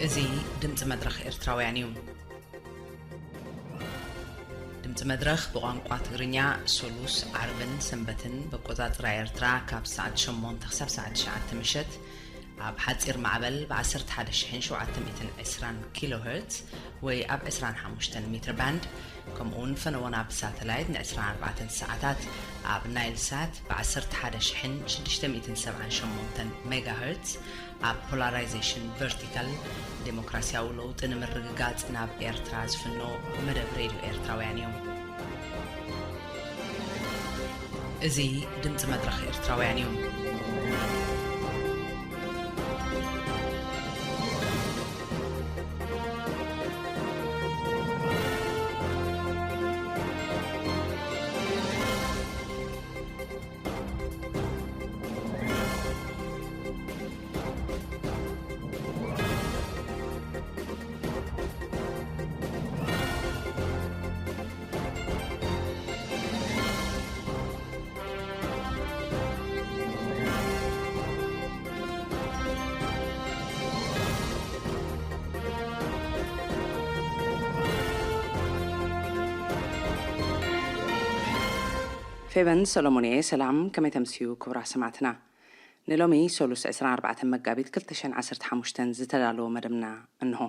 እዚ ድምፂ መድረኽ ኤርትራውያን እዩ። ድምፂ መድረኽ ብቋንቋ ትግርኛ ሶሉስ፣ ዓርብን ሰንበትን ብኣቆፃፅራ ኤርትራ ካብ ሰዓት ሸሞንተ ክሳብ ሰዓት ትሽዓተ ምሸት ኣብ ሓፂር ማዕበል ብ ዓሰርተ ሓደ ሺሕን ሸውዓተ ሚእትን ዕስራን ኪሎ ሄርትዝ ወይ ኣብ ዕስራን ሓሙሽተን ሜትር ባንድ፣ ከምኡ እውን ፈነወና ብሳተላይት ን ዕስራን ኣርባዕተን ሰዓታት ኣብ ናይል ሳት ብ ዓሰርተ ሓደ ሺሕን ሽዱሽተ ሚእትን ሰብዓን ሸሞንተን ሜጋ ሄርትዝ፣ ኣብ ፖላራይዜሽን ቨርቲካል፣ ዴሞክራሲያዊ ለውጢ ንምርግጋጽ ናብ ኤርትራ ዝፍኖ መደብ ሬድዮ ኤርትራውያን እዩ። እዚ ድምጺ መድረኽ ኤርትራውያን እዩ። ፌበን ሰሎሞን እየ። ሰላም፣ ከመይ ተምስዩ ክቡራት ሰማዕትና? ንሎሚ ሰሉስ ዕስራን ኣርባዕተን መጋቢት ክልተ ሽሕን ዓሰርተ ሓሙሽተን ዝተዳለወ መደብና እንሆ።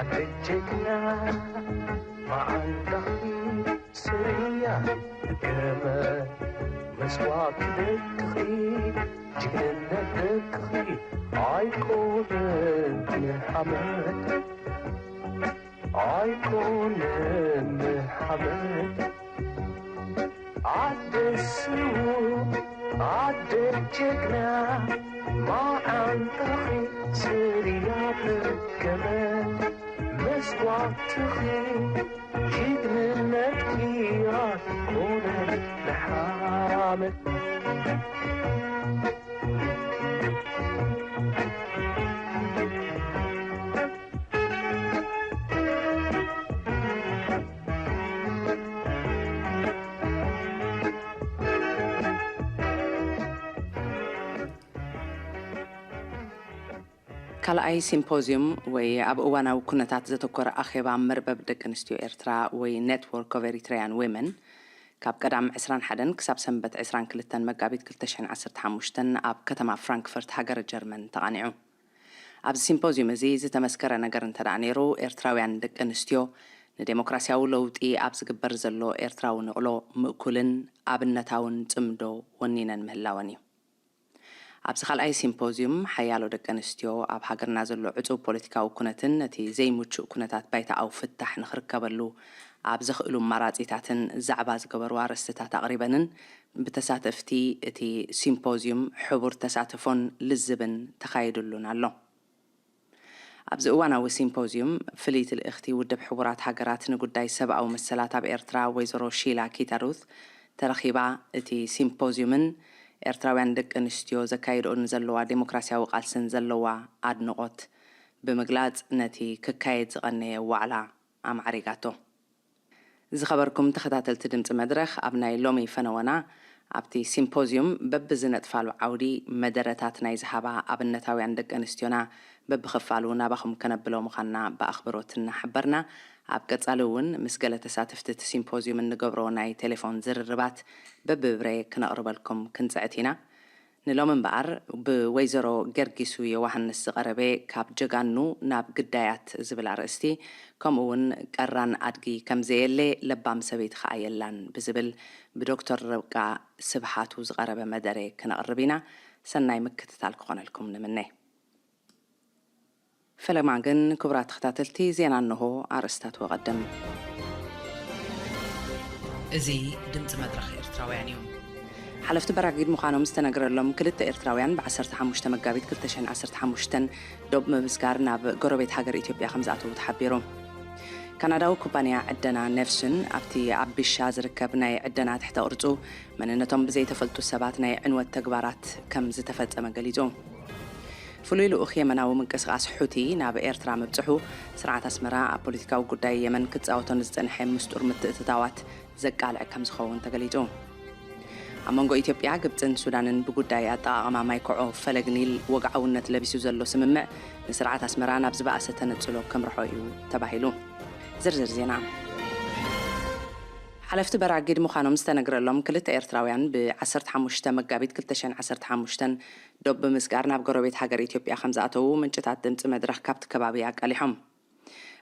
ኣደይ ጀግና መዓንጣኺ ስርያ ገመ መስዋዕቲ ደቅኺ ጅግንነት ደቅኺ ኣይኮነን ንሓመድ ኣይኮነን ንሓመድ ኣደ ስዉእ ኣደ ጀግና መዓንጣኺ ስርያ ደገመ መስዋዕትኺ ጅግንነትኪ ኣይኮነን ንሓመድ። ካልኣይ ሲምፖዝዩም ወይ ኣብ እዋናዊ ኩነታት ዘተኮረ ኣኼባ መርበብ ደቂ ኣንስትዮ ኤርትራ ወይ Network of Eritrean Women ካብ ቀዳም ዕስራን ሓደን ክሳብ ሰንበት ዕስራን ክልተን መጋቢት ክልተ ሽሕን ዓሰርተ ሓሙሽተን ኣብ ከተማ ፍራንክፈርት ሃገረ ጀርመን ተቓኒዑ። ኣብዚ ሲምፖዝዩም እዚ ዝተመስከረ ነገር እንተ ደኣ ነይሩ፣ ኤርትራውያን ደቂ ኣንስትዮ ንዴሞክራሲያዊ ለውጢ ኣብ ዝግበር ዘሎ ኤርትራዊ ንቕሎ ምእኩልን ኣብነታውን ጽምዶ ወኒነን ምህላወን እዩ። ኣብዚ ካልኣይ ሲምፖዝዩም፣ ሓያሎ ደቂ ኣንስትዮ ኣብ ሃገርና ዘሎ ዕጹው ፖለቲካዊ ኩነትን ነቲ ዘይምቹእ ኩነታት ባይታኣዊ ፍታሕ ንኽርከበሉ ኣብ ዘኽእሉ ኣማራጺታትን ዛዕባ ዝገበሩ ኣርእስትታት ኣቕሪበንን፣ ብተሳተፍቲ እቲ ሲምፖዝዩም ሕቡር ተሳትፎን ልዝብን ተኻይዱሉን ኣሎ። ኣብዚ እዋናዊ ሲምፖዝዩም፣ ፍልይቲ ልእኽቲ ውድብ ሕቡራት ሃገራት ንጉዳይ ሰብኣዊ መሰላት ኣብ ኤርትራ ወይዘሮ ሺላ ኪታሩት ተረኺባ፣ እቲ ሲምፖዝዩምን ኤርትራውያን ደቂ ኣንስትዮ ዘካይድኦ ንዘለዋ ዴሞክራሲያዊ ቃልስን ዘለዋ ኣድንቖት ብምግላጽ፣ ነቲ ክካየድ ዝቐነየ ዋዕላ ኣማዕሪጋቶ። ዝኸበርኩም ተኸታተልቲ ድምፂ መድረኽ፣ ኣብ ናይ ሎሚ ፈነወና፣ ኣብቲ ሲምፖዝዩም በብዝነጥፋሉ ዓውዲ መደረታት ናይ ዝሃባ ኣብነታውያን ደቂ ኣንስትዮና በብኽፋሉ ናባኹም ከነብሎ ምዃንና ብኣኽብሮት እናሓበርና፣ ኣብ ቀጻሊ እውን ምስ ገለ ተሳተፍቲ እቲ ሲምፖዝዩም እንገብሮ ናይ ቴሌፎን ዝርርባት በብብሬ ክነቕርበልኩም ክንጽዕት ኢና። ንሎሚ እምበኣር፣ ብወይዘሮ ገርጊሱ ዮውሃንስ ዝቐረበ ካብ ጀጋኑ ናብ ግዳያት ዝብል ኣርእስቲ፣ ከምኡ እውን ቀራን ኣድጊ ከም ዘየለ ለባም ሰበይቲ ኸኣ የላን ብዝብል ብዶክተር ርብቃ ስብሓቱ ዝቐረበ መደረ ክነቕርብ ኢና። ሰናይ ምክትታል ክኾነልኩም ንምነ። ፈለማ ግን፣ ክቡራት ተኸታተልቲ፣ ዜና እንሆ፣ ኣርእስታት ወቐድም። እዚ ድምፂ መድረኽ ኤርትራውያን እዩ። ሓለፍቲ በራጊድ ምዃኖም ዝተነገረሎም ክልተ ኤርትራውያን ብ ዓሰርተ ሓሙሽተ መጋቢት ክልተ ሽሕን ዓሰርተ ሓሙሽተን ዶብ ምምስጋር ናብ ጎረቤት ሃገር ኢትዮጵያ ከም ዝኣተዉ ተሓቢሩ። ካናዳዊ ኩባንያ ዕደና ኔፍስን ኣብቲ ኣብ ቢሻ ዝርከብ ናይ ዕደና ትሕተ ቅርጹ መንነቶም ብዘይተፈልጡ ሰባት ናይ ዕንወት ተግባራት ከም ዝተፈጸመ ገሊጹ። ፍሉይ ልኡኽ የመናዊ ምንቅስቓስ ሑቲ ናብ ኤርትራ ምብጽሑ፣ ስርዓት ኣስመራ ኣብ ፖለቲካዊ ጉዳይ የመን ክጻወቶ ንዝጸንሐ ምስጡር ምትእትታዋት ዘቃልዕ ከም ዝኸውን ተገሊጹ። ኣብ መንጎ ኢትዮጵያ፣ ግብጽን ሱዳንን ብጉዳይ ኣጠቓቕማ ማይ ኮዖ ፈለግ ኒል ወግዓውነት ለቢሱ ዘሎ ስምምዕ፣ ንስርዓት ኣስመራ ናብ ዝበኣሰ ተነጽሎ ከምርሖ እዩ ተባሂሉ። ዝርዝር ዜና። ሓለፍቲ በራጊድ ምዃኖም ዝተነግረሎም ክልተ ኤርትራውያን፣ ብ ዓሰርተ ሓሙሽተ መጋቢት ክልተ ሽሕን ዓሰርተ ሓሙሽተን ዶብ ብምስጋር ናብ ጎረቤት ሃገር ኢትዮጵያ ከም ዝኣተዉ ምንጭታት ድምጺ መድረኽ ካብቲ ከባቢ ኣቃሊሖም።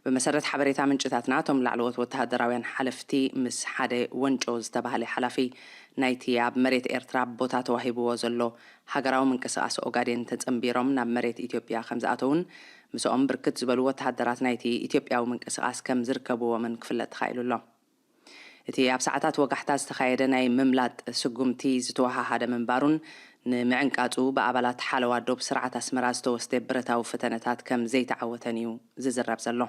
ብመሰረት ሓበሬታ ምንጭታትና፣ እቶም ላዕለዎት ወተሃደራውያን ሓለፍቲ ምስ ሓደ ወንጮ ዝተባህለ ሓላፊ ናይቲ ኣብ መሬት ኤርትራ ቦታ ተዋሂብዎ ዘሎ ሃገራዊ ምንቅስቓስ ኦጋዴን ተጸንቢሮም ናብ መሬት ኢትዮጵያ ከም ዝኣተዉን፣ ምስኦም ብርክት ዝበሉ ወተሃደራት ናይቲ ኢትዮጵያዊ ምንቅስቓስ ከም ዝርከብዎምን ክፍለጥ ተኻኢሉ ኣሎ። እቲ ኣብ ሰዓታት ወጋሕታ ዝተኻየደ ናይ ምምላጥ ስጉምቲ ዝተወሃሃደ ምንባሩን፣ ንምዕንቃጹ ብኣባላት ሓለዋ ዶብ ስርዓት ኣስመራ ዝተወስደ ብረታዊ ፈተነታት ከም ዘይተዓወተን እዩ ዝዝረብ ዘሎ።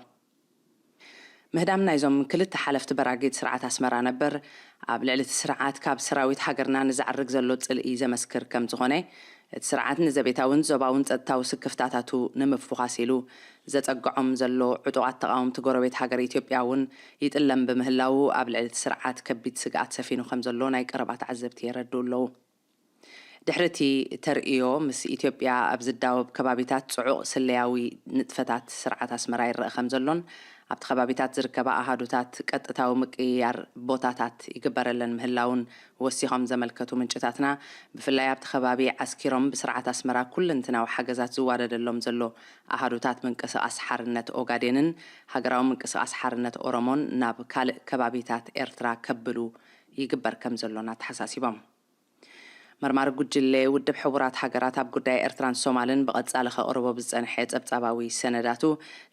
ምህዳም ናይዞም ክልተ ሓለፍቲ በራጊድ ስርዓት ኣስመራ ነበር፣ ኣብ ልዕሊ እቲ ስርዓት ካብ ሰራዊት ሃገርና ንዝዓርግ ዘሎ ጽልኢ ዘመስክር ከም ዝኾነ፣ እቲ ስርዓት ንዘቤታውን ዞባውን ጸጥታዊ ስክፍታታቱ ንምፍዃስ ኢሉ ዘጸግዖም ዘሎ ዕጡቓት ተቓወምቲ ጎረቤት ሃገር ኢትዮጵያ እውን ይጥለም ብምህላዉ፣ ኣብ ልዕሊ እቲ ስርዓት ከቢድ ስግኣት ሰፊኑ ከም ዘሎ ናይ ቀረባ ተዓዘብቲ የረድኡ ኣለዉ። ድሕሪ እቲ ተርእዮ፣ ምስ ኢትዮጵያ ኣብ ዝዳወብ ከባቢታት ጽዑቕ ስለያዊ ንጥፈታት ስርዓት ኣስመራ ይረአ ከም ዘሎን፣ ኣብቲ ከባቢታት ዝርከባ ኣሃዱታት ቀጥታዊ ምቅይያር ቦታታት ይግበረለን ምህላውን ወሲኾም ዘመልከቱ ምንጭታትና፣ ብፍላይ ኣብቲ ከባቢ ዓስኪሮም ብስርዓት ኣስመራ ኩለንትናዊ ሓገዛት ዝዋደደሎም ዘሎ ኣሃዱታት ምንቅስቓስ ሓርነት ኦጋዴንን ሃገራዊ ምንቅስቓስ ሓርነት ኦሮሞን ናብ ካልእ ከባቢታት ኤርትራ ከብሉ ይግበር ከም ዘሎን ኣተሓሳሲቦም። መርማሪ ጉጅለ ውድብ ሕቡራት ሃገራት ኣብ ጉዳይ ኤርትራን ሶማልን ብቐጻሊ ከቕርቦ ብዝጸንሐ ጸብጻባዊ ሰነዳቱ፣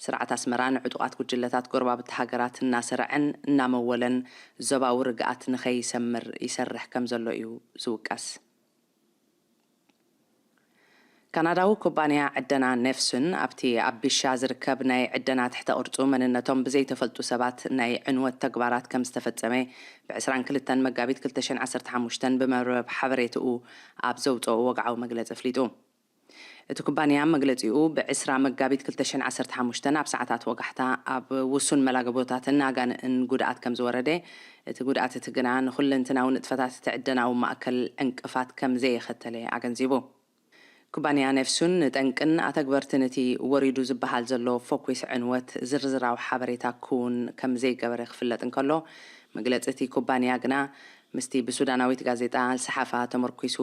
ስርዓት ኣስመራ ንዕጡቓት ጉጅለታት ጎረባብቲ ሃገራት እናሰረዐን እናመወለን ዞባዊ ርግኣት ንኸይሰምር ይሰርሕ ከም ዘሎ እዩ ዝውቀስ። ካናዳዊ ኩባንያ ዕደና ኔፍሱን ኣብቲ ኣብ ቢሻ ዝርከብ ናይ ዕደና ትሕተ ቅርጹ መንነቶም ብዘይተፈልጡ ሰባት ናይ ዕንወት ተግባራት ከም ዝተፈጸመ ብ ዕስራን ክልተን መጋቢት ክልተ ሽሕን ዓሰርተ ሓሙሽተን ብመርበብ ሓበሬትኡ ኣብ ዘውጽኦ ወግዓዊ መግለጺ ኣፍሊጡ። እቲ ኩባንያ መግለጺኡ ብ ዕስራ መጋቢት ክልተ ሽሕን ዓሰርተ ሓሙሽተን ኣብ ሰዓታት ወጋሕታ ኣብ ውሱን መላገቦታትን ኣጋንእን ጉድኣት ከም ዝወረደ፣ እቲ ጉድኣት እቲ ግና ንኹለንትናዊ ንጥፈታት እቲ ዕደናዊ ማእከል ዕንቅፋት ከም ዘየኸተለ ኣገንዚቡ። ኩባንያ ኔፍሱን ንጠንቅን ኣተግበርትን እቲ ወሪዱ ዝበሃል ዘሎ ፎኩስ ዕንወት ዝርዝራዊ ሓበሬታ ክውን ከም ዘይገበረ ክፍለጥ እንከሎ፣ መግለጺ እቲ ኩባንያ ግና ምስቲ ብሱዳናዊት ጋዜጣ ኣልሰሓፋ ተመርኲሱ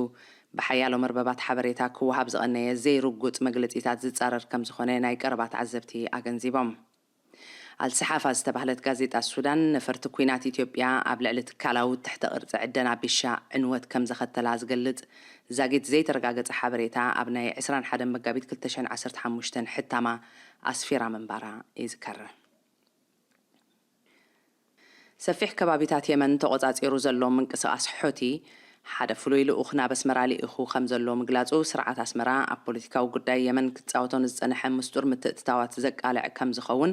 ብሓያሎ መርበባት ሓበሬታ ክወሃብ ዝቐነየ ዘይርጉጽ መግለጺታት ዝጻረር ከም ዝኾነ ናይ ቀረባ ተዓዘብቲ ኣገንዚቦም። ኣልሰሓፋ ዝተባህለት ጋዜጣ ሱዳን፣ ነፈርቲ ኲናት ኢትዮጵያ ኣብ ልዕሊ ትካላዊ ትሕተ ቅርጺ ዕደና ቢሻ ዕንወት ከም ዘኸተላ ዝገልጽ ዛጊት ዘይተረጋገጸ ሓበሬታ ኣብ ናይ ዕስራን ሓደን መጋቢት ክልተ ሽሕን ዓሰርተ ሓሙሽተን ሕታማ ኣስፊራ ምንባራ ይዝከር። ሰፊሕ ከባቢታት የመን ተቖጻጺሩ ዘሎ ምንቅስቓስ ሑቲ፣ ሓደ ፍሉይ ልኡኽ ናብ ኣስመራ ልኢኹ ከም ዘሎ ምግላጹ፣ ስርዓት ኣስመራ ኣብ ፖለቲካዊ ጉዳይ የመን ክጻወቶ ንዝጸንሐ ምስጡር ምትእትታዋት ዘቃልዕ ከም ዝኸውን፣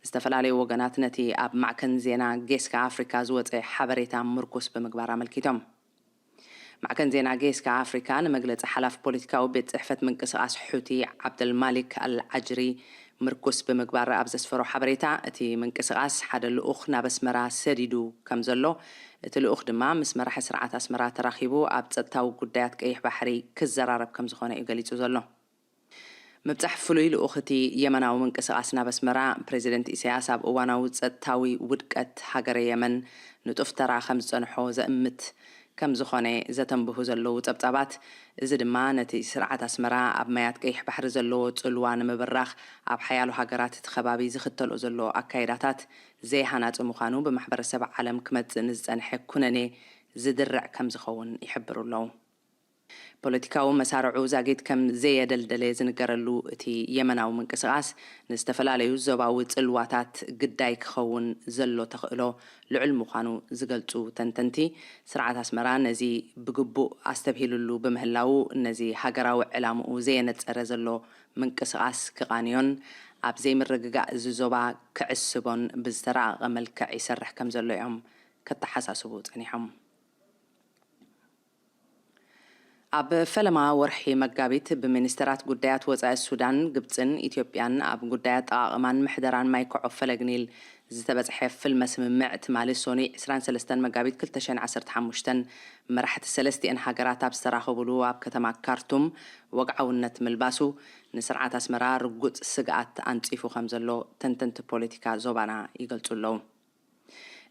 ዝተፈላለዩ ወገናት ነቲ ኣብ ማዕከን ዜና ጌስካ ኣፍሪካ ዝወጸ ሓበሬታ ምርኩስ ብምግባር ኣመልኪቶም። ማዕከን ዜና ጌስካ ኣፍሪካ ንመግለጺ ሓላፊ ፖለቲካዊ ቤት ጽሕፈት ምንቅስቓስ ሑቲ ዓብደልማሊክ ኣልዓጅሪ ምርኩስ ብምግባር ኣብ ዘስፈሮ ሓበሬታ፣ እቲ ምንቅስቓስ ሓደ ልኡኽ ናብ ኣስመራ ሰዲዱ ከም ዘሎ፣ እቲ ልኡኽ ድማ ምስ መራሒ ስርዓት ኣስመራ ተራኺቡ ኣብ ጸጥታዊ ጉዳያት ቀይሕ ባሕሪ ክዘራረብ ከም ዝኾነ እዩ ገሊጹ ዘሎ። ምብጻሕ ፍሉይ ልኡኽ እቲ የመናዊ ምንቅስቓስ ናብ ኣስመራ፣ ፕሬዚደንት ኢሳያስ ኣብ እዋናዊ ጸጥታዊ ውድቀት ሃገረ የመን ንጡፍ ተራ ከም ዝጸንሖ ዘእምት ከም ዝኾነ ዘተንብሁ ዘለዉ ጸብጻባት፣ እዚ ድማ ነቲ ስርዓት ኣስመራ ኣብ ማያት ቀይሕ ባሕሪ ዘለዎ ጽልዋ ንምብራኽ ኣብ ሓያሎ ሃገራት እቲ ከባቢ ዝኽተሎ ዘሎ ኣካይዳታት ዘይሃናጺ ምዃኑ ብማሕበረሰብ ዓለም ክመጽእ ንዝጸንሐ ኩነኔ ዝድርዕ ከም ዝኸውን ይሕብሩ ኣለዉ። ፖለቲካዊ መሳርዑ ዛጊት ከም ዘየደልደለ ዝንገረሉ እቲ የመናዊ ምንቅስቓስ፣ ንዝተፈላለዩ ዞባዊ ጽልዋታት ግዳይ ክኸውን ዘሎ ተኽእሎ ልዑል ምዃኑ ዝገልጹ ተንተንቲ፣ ስርዓት ኣስመራ ነዚ ብግቡእ ኣስተብሂሉሉ ብምህላዉ፣ ነዚ ሃገራዊ ዕላምኡ ዘየነጸረ ዘሎ ምንቅስቓስ ክቓንዮን ኣብ ዘይምርግጋእ እዚ ዞባ ክዕስቦን ብዝተራቐቐ መልክዕ ይሰርሕ ከም ዘሎ እዮም ከተሓሳስቡ ጸኒሖም። ኣብ ፈለማ ወርሒ መጋቢት ብሚኒስተራት ጉዳያት ወጻኢ ሱዳን፣ ግብጽን ኢትዮጵያን ኣብ ጉዳይ ኣጠቓቕማን ምሕደራን ማይ ኮዖ ፈለግ ኒል ዝተበጽሐ ፍልመ ስምምዕ ትማሊ ሶኑይ ዕስራን ሰለስተን መጋቢት ክልተ ሽሕን ዓሰርተ ሓሙሽተን መራሕቲ ሰለስቲኤን ሃገራት ኣብ ዝተራኸቡሉ ኣብ ከተማ ካርቱም ወግዓውነት ምልባሱ ንስርዓት ኣስመራ ርጉጽ ስግኣት ኣንጺፉ ከም ዘሎ ተንተንቲ ፖለቲካ ዞባና ይገልጹ ኣለዉ።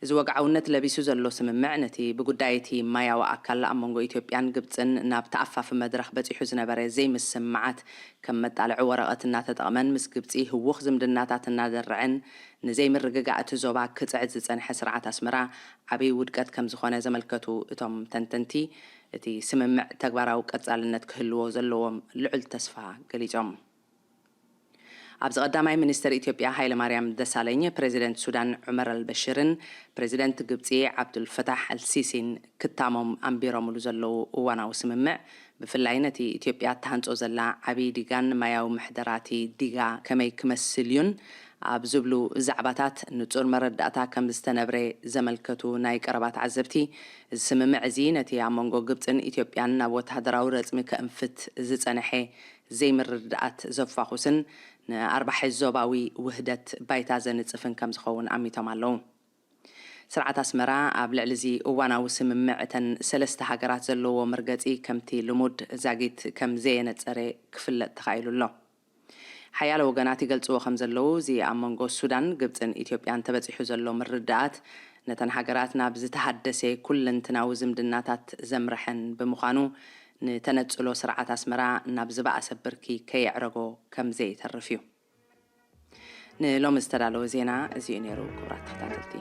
እዚ ወግዓውነት ለቢሱ ዘሎ ስምምዕ ነቲ ብጉዳይ እቲ ማያዊ ኣካል ኣብ መንጎ ኢትዮጵያን ግብጽን ናብ ተኣፋፊ መድረኽ በጺሑ ዝነበረ ዘይምስምማዓት ከም መጣልዒ ወረቐት እናተጠቕመን ምስ ግብጺ ህዉኽ ዝምድናታት እናደርዐን ንዘይምርግጋእ እቲ ዞባ ክጽዕት ዝጸንሐ ስርዓት ኣስመራ ዓብዪ ውድቀት ከም ዝኾነ ዘመልከቱ እቶም ተንተንቲ፣ እቲ ስምምዕ ተግባራዊ ቀጻልነት ክህልዎ ዘለዎም ልዑል ተስፋ ገሊጾም። ኣብዚ ቀዳማይ ሚኒስተር ኢትዮጵያ ሃይለማርያም ደሳለኝ፣ ፕሬዚደንት ሱዳን ዑመር ኣልበሽርን ፕሬዚደንት ግብጺ ዓብዱልፈታሕ ኣልሲሲን ክታሞም ኣንቢሮምሉ ዘለዉ እዋናዊ ስምምዕ፣ ብፍላይ ነቲ ኢትዮጵያ እትሃንጾ ዘላ ዓብዪ ዲጋን ማያዊ ምሕደራቲ ዲጋ ከመይ ክመስል እዩን ኣብ ዝብሉ ዛዕባታት ንጹር መረዳእታ ከም ዝተነብረ ዘመልከቱ ናይ ቀረባ ተዓዘብቲ፣ እዚ ስምምዕ እዚ ነቲ ኣብ መንጎ ግብጽን ኢትዮጵያን ናብ ወተሃደራዊ ረጽሚ ከእንፍት ዝጸንሐ ዘይምርድዳኣት ዘፋኹስን ንኣርባሒ ዞባዊ ውህደት ባይታ ዘንጽፍን ከም ዝኸውን ኣሚቶም ኣለዉ። ስርዓት ኣስመራ ኣብ ልዕሊ እዚ እዋናዊ ስምምዕ እተን ሰለስተ ሃገራት ዘለዎ መርገጺ ከምቲ ልሙድ ዛጊት ከም ዘየነጸረ ክፍለጥ ተኻኢሉ ኣሎ። ሓያሎ ወገናት ይገልጽዎ ከም ዘለዉ፣ እዚ ኣብ መንጎ ሱዳን፣ ግብጽን ኢትዮጵያን ተበጺሑ ዘሎ ምርድዳኣት፣ ነተን ሃገራት ናብ ዝተሃደሰ ኩለንትናዊ ዝምድናታት ዘምርሐን ብምዃኑ፣ ንተነጽሎ ስርዓት ኣስመራ ናብ ዝበኣሰ ብርኪ ከየዕረጎ ከም ዘይተርፍ እዩ። ንሎሚ ዝተዳለወ ዜና እዚ እዩ ነይሩ፣ ክቡራት ተኸታተልቲ።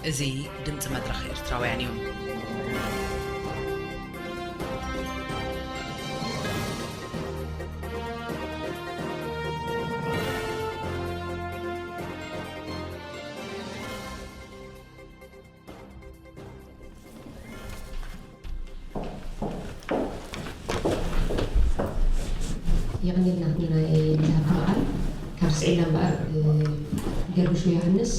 እዚ ድምጺ መድረኽ ኤርትራውያን እዩ። የቐንየልና ንናይ ዝሃብክና ቃል። ካብ ስዒላ እምበኣር፣ እ፣ ገርግሹ ዮሃንስ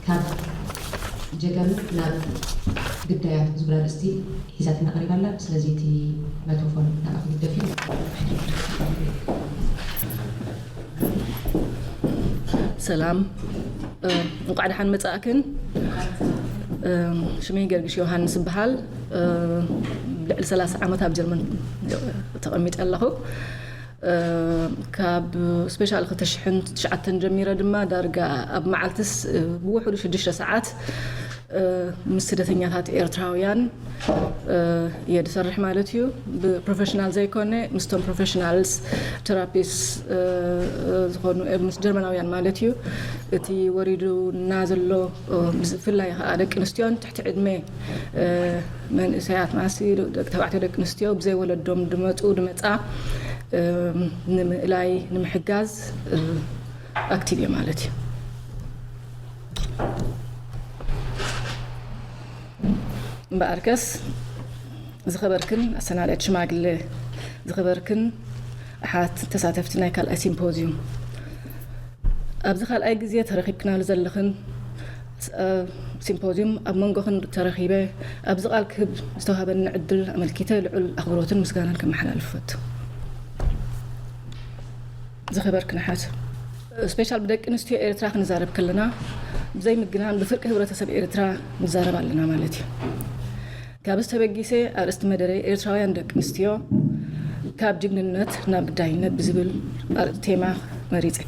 ካብ ጀጋኑ ናብ ግዳያት ዝብል ኣርእስቲ ሒዛትና ቀሪባ ኣላ። ስለዚ እቲ ማይክሮፎን ናባኺ ክግደፍ እዩ። ሰላም፣ እ፣ እንቋዕ ደሓን መጻእክን። እ፣ ሽመይ ገርግሽ ዮሃንስ እበሃል። እ፣ ልዕሊ ሰላሳ ዓመት ኣብ ጀርመን ተቐሚጠ ኣለኹ። እ፣ ካብ ስፔሻል ክልተ ሽሕን ትሽዓተን ጀሚረ ድማ ዳርጋ ኣብ መዓልትስ፣ እ፣ ብውሕዱ ሽዱሽተ ሰዓት ምስ ስደተኛታት ኤርትራውያን እየ ዝሰርሕ ማለት እዩ። ብፕሮፌሽናል ዘይኮነ ምስቶም ፕሮፌሽናልስ፣ ተራፒስት ዝኾኑ፣ ምስ ጀርመናውያን ማለት እዩ። እቲ ወሪዱና ዘሎ፣ ብፍላይ ከዓ ደቂ ኣንስትዮን ትሕቲ ዕድመ መንእሰያት ማሲ፣ ደቂ ተባዕትዮ፣ ደቂ ኣንስትዮ ብዘይ ወለዶም ድመፁ ድመፃ ንምእላይ ንምሕጋዝ ኣክቲቭ እየ ማለት እዩ። እምበኣርከስ ዝኸበርክን ኣሰናዳእቲ ሽማግለ፣ ዝኸበርክን ኣሓት ተሳተፍቲ ናይ ካልኣይ ሲምፖዝዩም፣ ኣብዚ ካልኣይ ግዜ ተረኺብክናሉ ዘለኽን ሲምፖዝዩም ኣብ መንጎኽን ተረኺበ ኣብዚ ቃል ክህብ ዝተዋሃበኒ ዕድል ኣመልኪተ ልዑል ኣኽብሮትን ምስጋናን ከመሓላልፍ እፈቱ። ዝኸበርክን ኣሓት፣ ስፔሻል ብደቂ ኣንስትዮ ኤርትራ ክንዛረብ ከለና ብዘይ ምግናን ብፍርቂ ህብረተሰብ ኤርትራ ንዛረብ ኣለና ማለት እዩ። ካብ ዝተበጊሰ ኣርእስቲ መደረይ ኤርትራውያን ደቂ ኣንስትዮ ካብ ጅግንነት ናብ ግዳይነት ብዝብል ኣርእስቲ ቴማ መሪጸ።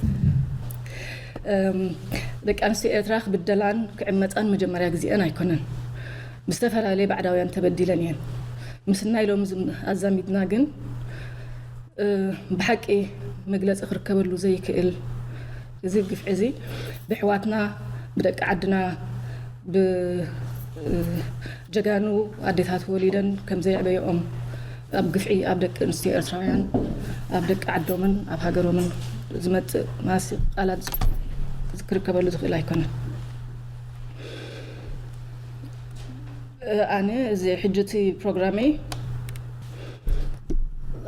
ደቂ ኣንስትዮ ኤርትራ ክብደላን ክዕመጻን መጀመርያ ግዜአን ኣይኮነን። ብዝተፈላለየ ባዕዳውያን ተበዲለን እየን። ምስናይ ሎሚ ኣዛሚድና ግን ብሓቂ መግለፂ ክርከበሉ ዘይክእል እዚ ግፍዒ እዚ ብሕዋትና፣ ብደቂ ዓድና፣ ብጀጋኑ ኣዴታት ወሊደን ከም ዘየዕበየኦም ኣብ ግፍዒ ኣብ ደቂ ኣንስትዮ ኤርትራውያን ኣብ ደቂ ዓዶምን ኣብ ሃገሮምን ዝመፅእ ማሲ ቃላት ክርከበሉ ዝኽእል ኣይኮነን። ኣነ እዚ ሕጂ እቲ ፕሮግራመይ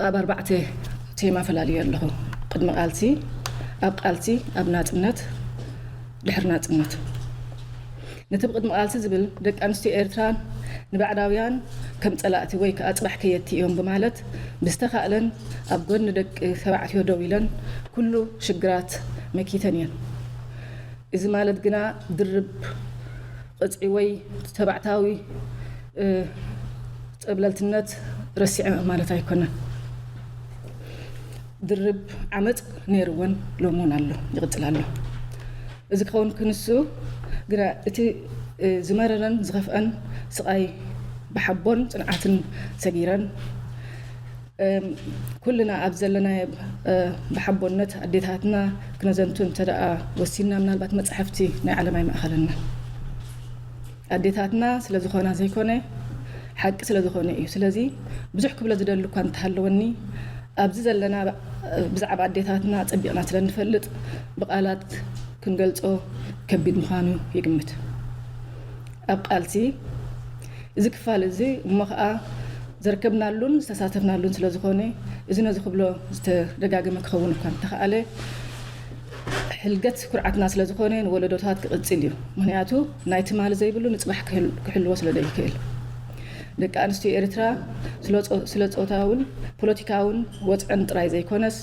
ኣብ ኣርባዕተ ቴማ ፈላልዮ ኣለኹ። ቅድሚ ቃልሲ፣ ኣብ ቃልሲ፣ ኣብ ናጽነት፣ ድሕሪ ናጽነት። ነቲ ብቅድሚ ቃልሲ ዝብል ደቂ ኣንስትዮ ኤርትራ ንባዕዳውያን ከም ጸላእቲ ወይ ከኣ ጽባሕ ከየድቲ እዮም ብማለት ብዝተኻእለን ኣብ ጎኒ ደቂ ተባዕትዮ ደው ኢለን ኩሉ ሽግራት መኪተን እየን። እዚ ማለት ግና ድርብ ቅጽዒ ወይ ተባዕታዊ ጸብለልትነት ረሲዐ ማለት ኣይኮነን። ድርብ ዓመጽ ነይርወን ሎምውን ኣሎ፣ ይቕጽል ኣሎ። እዚ ክኸውን ክንሱ ግና እቲ ዝመረረን ዝኸፍአን ስቓይ ብሓቦን ጽንዓትን ሰጊረን ኩልና ኣብ ዘለናዮ ብሓቦነት ኣዴታትና ክነዘንቱ እንተ ደኣ ወሲንና ምናልባት መጻሕፍቲ ናይ ዓለም ኣይምኣኸለና። ኣዴታትና ስለ ዝኾና ዘይኮነ ሓቂ ስለ ዝኾነ እዩ። ስለዚ ብዙሕ ክብሎ ዝደሊ እኳ እንተሃለወኒ ኣብዚ ዘለና ብዛዕባ ኣዴታትና ጸቢቕና ስለ ንፈልጥ ብቓላት ክንገልጾ ከቢድ ምዃኑ ይግምት። ኣብ ቃልሲ እዚ ክፋል እዚ እሞ ኸኣ ዘርከብናሉን ዝተሳተፍናሉን ስለ ዝኾነ እዚ ነዚ ክብሎ ዝተደጋገመ ክኸውን እኳ እንተኸኣለ ሕልገት ኩርዓትና ስለ ዝኾነ ንወለዶታት ክቕጽል እዩ። ምኽንያቱ ናይ ትማሊ ዘይብሉ ንጽባሕ ክሕልዎ ስለ ዘይክእል ደቂ ኣንስትዮ ኤርትራ ስለ ጾታውን ፖለቲካውን ወጽዐን ጥራይ ዘይኮነስ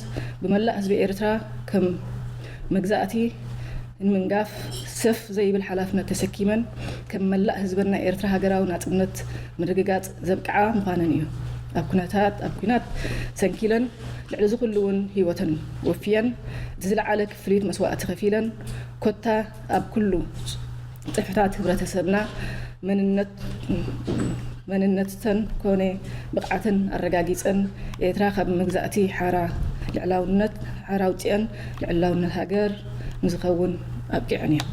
ብመላእ ህዝቢ ኤርትራ ከም መግዛእቲ ንምንጋፍ ሰፍ ዘይብል ሓላፍነት ተሰኪመን ከም መላእ ህዝበን ናይ ኤርትራ ሃገራዊ ናጽነት ምርግጋጽ ዘብቅዓ ምዃነን እዩ። ኣብ ኩነታት ኣብ ኩናት ሰንኪለን ልዕሊ ዝኹሉ እውን ህይወተን ወፍየን እቲ ዝለዓለ ክፍሊት መስዋእቲ ከፊለን ኮታ ኣብ ኩሉ ጽፍሕታት ህብረተሰብና መንነተን ኮነ ብቕዓተን ኣረጋጊጸን ኤርትራ ካብ መግዛእቲ ሓራ ልዕላውነት ሓራ ኣውጺአን ልዕላውነት ሃገር ንዝኸውን ኣብቂዐን እየን።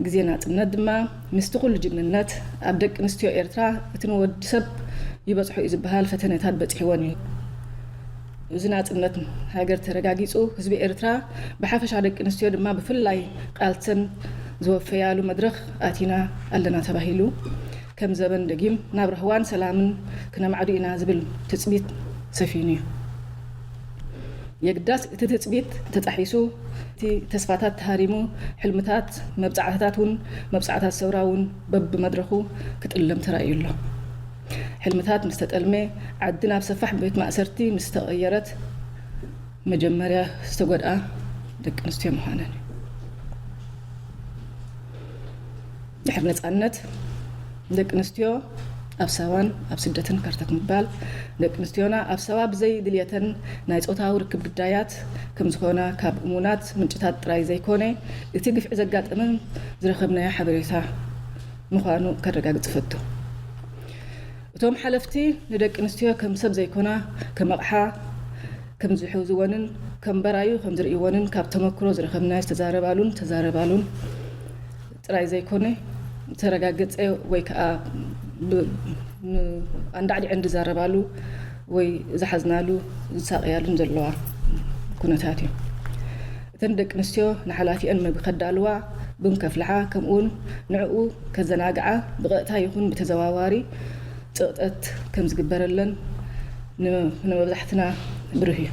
ግዜ ናጽነት ድማ ምስቲ ኩሉ ጅግንነት ኣብ ደቂ ኣንስትዮ ኤርትራ እቲ ንወዲ ሰብ ይበጽሖ እዩ ዝበሃል ፈተነታት በጺሕወን እዩ። እዚ ናጽነት ሃገር ተረጋጊጹ ህዝቢ ኤርትራ ብሓፈሻ ደቂ ኣንስትዮ ድማ ብፍላይ ቃልሰን ዝወፈያሉ መድረኽ ኣቲና ኣለና ተባሂሉ ከም ዘበን ደጊም ናብ ራህዋን ሰላምን ክነማዕዱ ኢና ዝብል ትጽቢት ሰፊኑ እዩ። የግዳስ እቲ ትጽቢት ተጣሒሱ እቲ ተስፋታት ተሃሪሙ ሕልምታት መብጻዕታት እውን መብጻዕታት ሰውራ እውን በብመድረኹ ክጥለም ተራእዩ ኣሎ። ሕልምታት ምስ ተጠልመ ዓዲ ናብ ሰፋሕ ቤት ማእሰርቲ ምስ ተቐየረት መጀመርያ ዝተጎድኣ ደቂ ኣንስትዮ ምዃነን እዩ። ድሕሪ ነጻነት ደቂ ኣንስትዮ ኣብ ሳዋን ኣብ ስደትን ከርተት ምባል ደቂ ኣንስትዮና ኣብ ሳዋ ብዘይ ድልየተን ናይ ጾታዊ ርክብ ግዳያት ከም ዝኾና ካብ እሙናት ምንጭታት ጥራይ ዘይኮነ፣ እቲ ግፍዒ ዘጋጠመን ዝረኸብናዮ ሓበሬታ ምዃኑ ከረጋግጽ እፈቱ። እቶም ሓለፍቲ ንደቂ ኣንስትዮ ከም ሰብ ዘይኮና፣ ከም ኣቕሓ ከም ዝሕዝወንን ከም በራዩ ከም ዝርእይወንን ካብ ተመክሮ ዝረኸብናዮ ዝተዛረባሉን ተዛረባሉን ጥራይ ዘይኮነ፣ ዝተረጋገጸ ወይ ከዓ ብ-፣ ን-፣ ኣንዳዕዲዐን ዝዛረባሉ ወይ ዝሓዝናሉ ዝሳቐያሉን ዘለዋ ኩነታት እዩ። እተን ደቂ ኣንስትዮ ንሓላፊአን መግቢ ከዳልዋ፣ ቡን ከፍልሓ፣ ከምኡውን ንዕኡ ከዘናግዓ ብቐጥታ ይኹን ብተዘዋዋሪ ጽቕጠት ከም ዝግበረለን ን-፣ ንመብዛሕትና ብሩህ እዩ።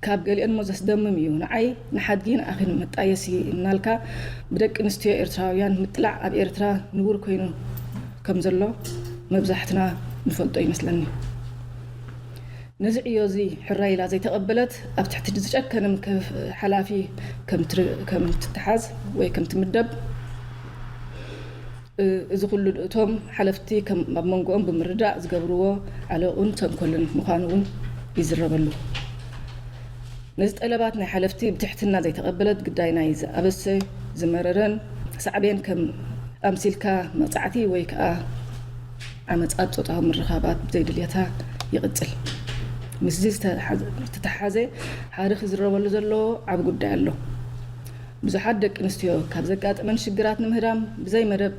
ካብ ገሊአን እሞ ዘስደምም እዩ። ንዓይ ንሓድጊ ንኣኺ መጣየሲ እናልካ ብደቂ ኣንስትዮ ኤርትራውያን ምጥላዕ ኣብ ኤርትራ ንቡር ኮይኑ ከም ዘሎ መብዛሕትና ንፈልጦ ይመስለኒ። ነዚ ዕዮ እዚ ሕራይ ኢላ ዘይተቐበለት፣ ኣብ ትሕቲ ዝጨከነ ምክፍ-፣ ሓላፊ ከም ትር-፣ ከም ትተሓዝ ወይ ከም ትምደብ፣ እ-፣ እዚ ኩሉ እቶም ሓለፍቲ ከም ኣብ መንጎኦም ብምርዳእ ዝገብርዎ ዓለቑን ተንኮልን ምዃኑ እውን ይዝረበሉ። ነዚ ጠለባት ናይ ሓለፍቲ ብትሕትና ዘይተቐበለት፣ ግዳይ ናይ ዝኣበሰ ዝመረረን ሳዕቤን ከም ኣምሲልካ መቕጻዕቲ ወይ ከዓ ዓመጻት ጾታዊ ምርኻባት ብዘይድልየታ ይቕጽል። ምስዚ ዝተሓዘ-፣ ዝተተሓዘ ሓሪ ክዝረበሉ ዘለዎ ዓቢ ጉዳይ ኣሎ። ብዙሓት ደቂ ኣንስትዮ ካብ ዘጋጥመን ሽግራት ንምህዳም ብዘይ መደብ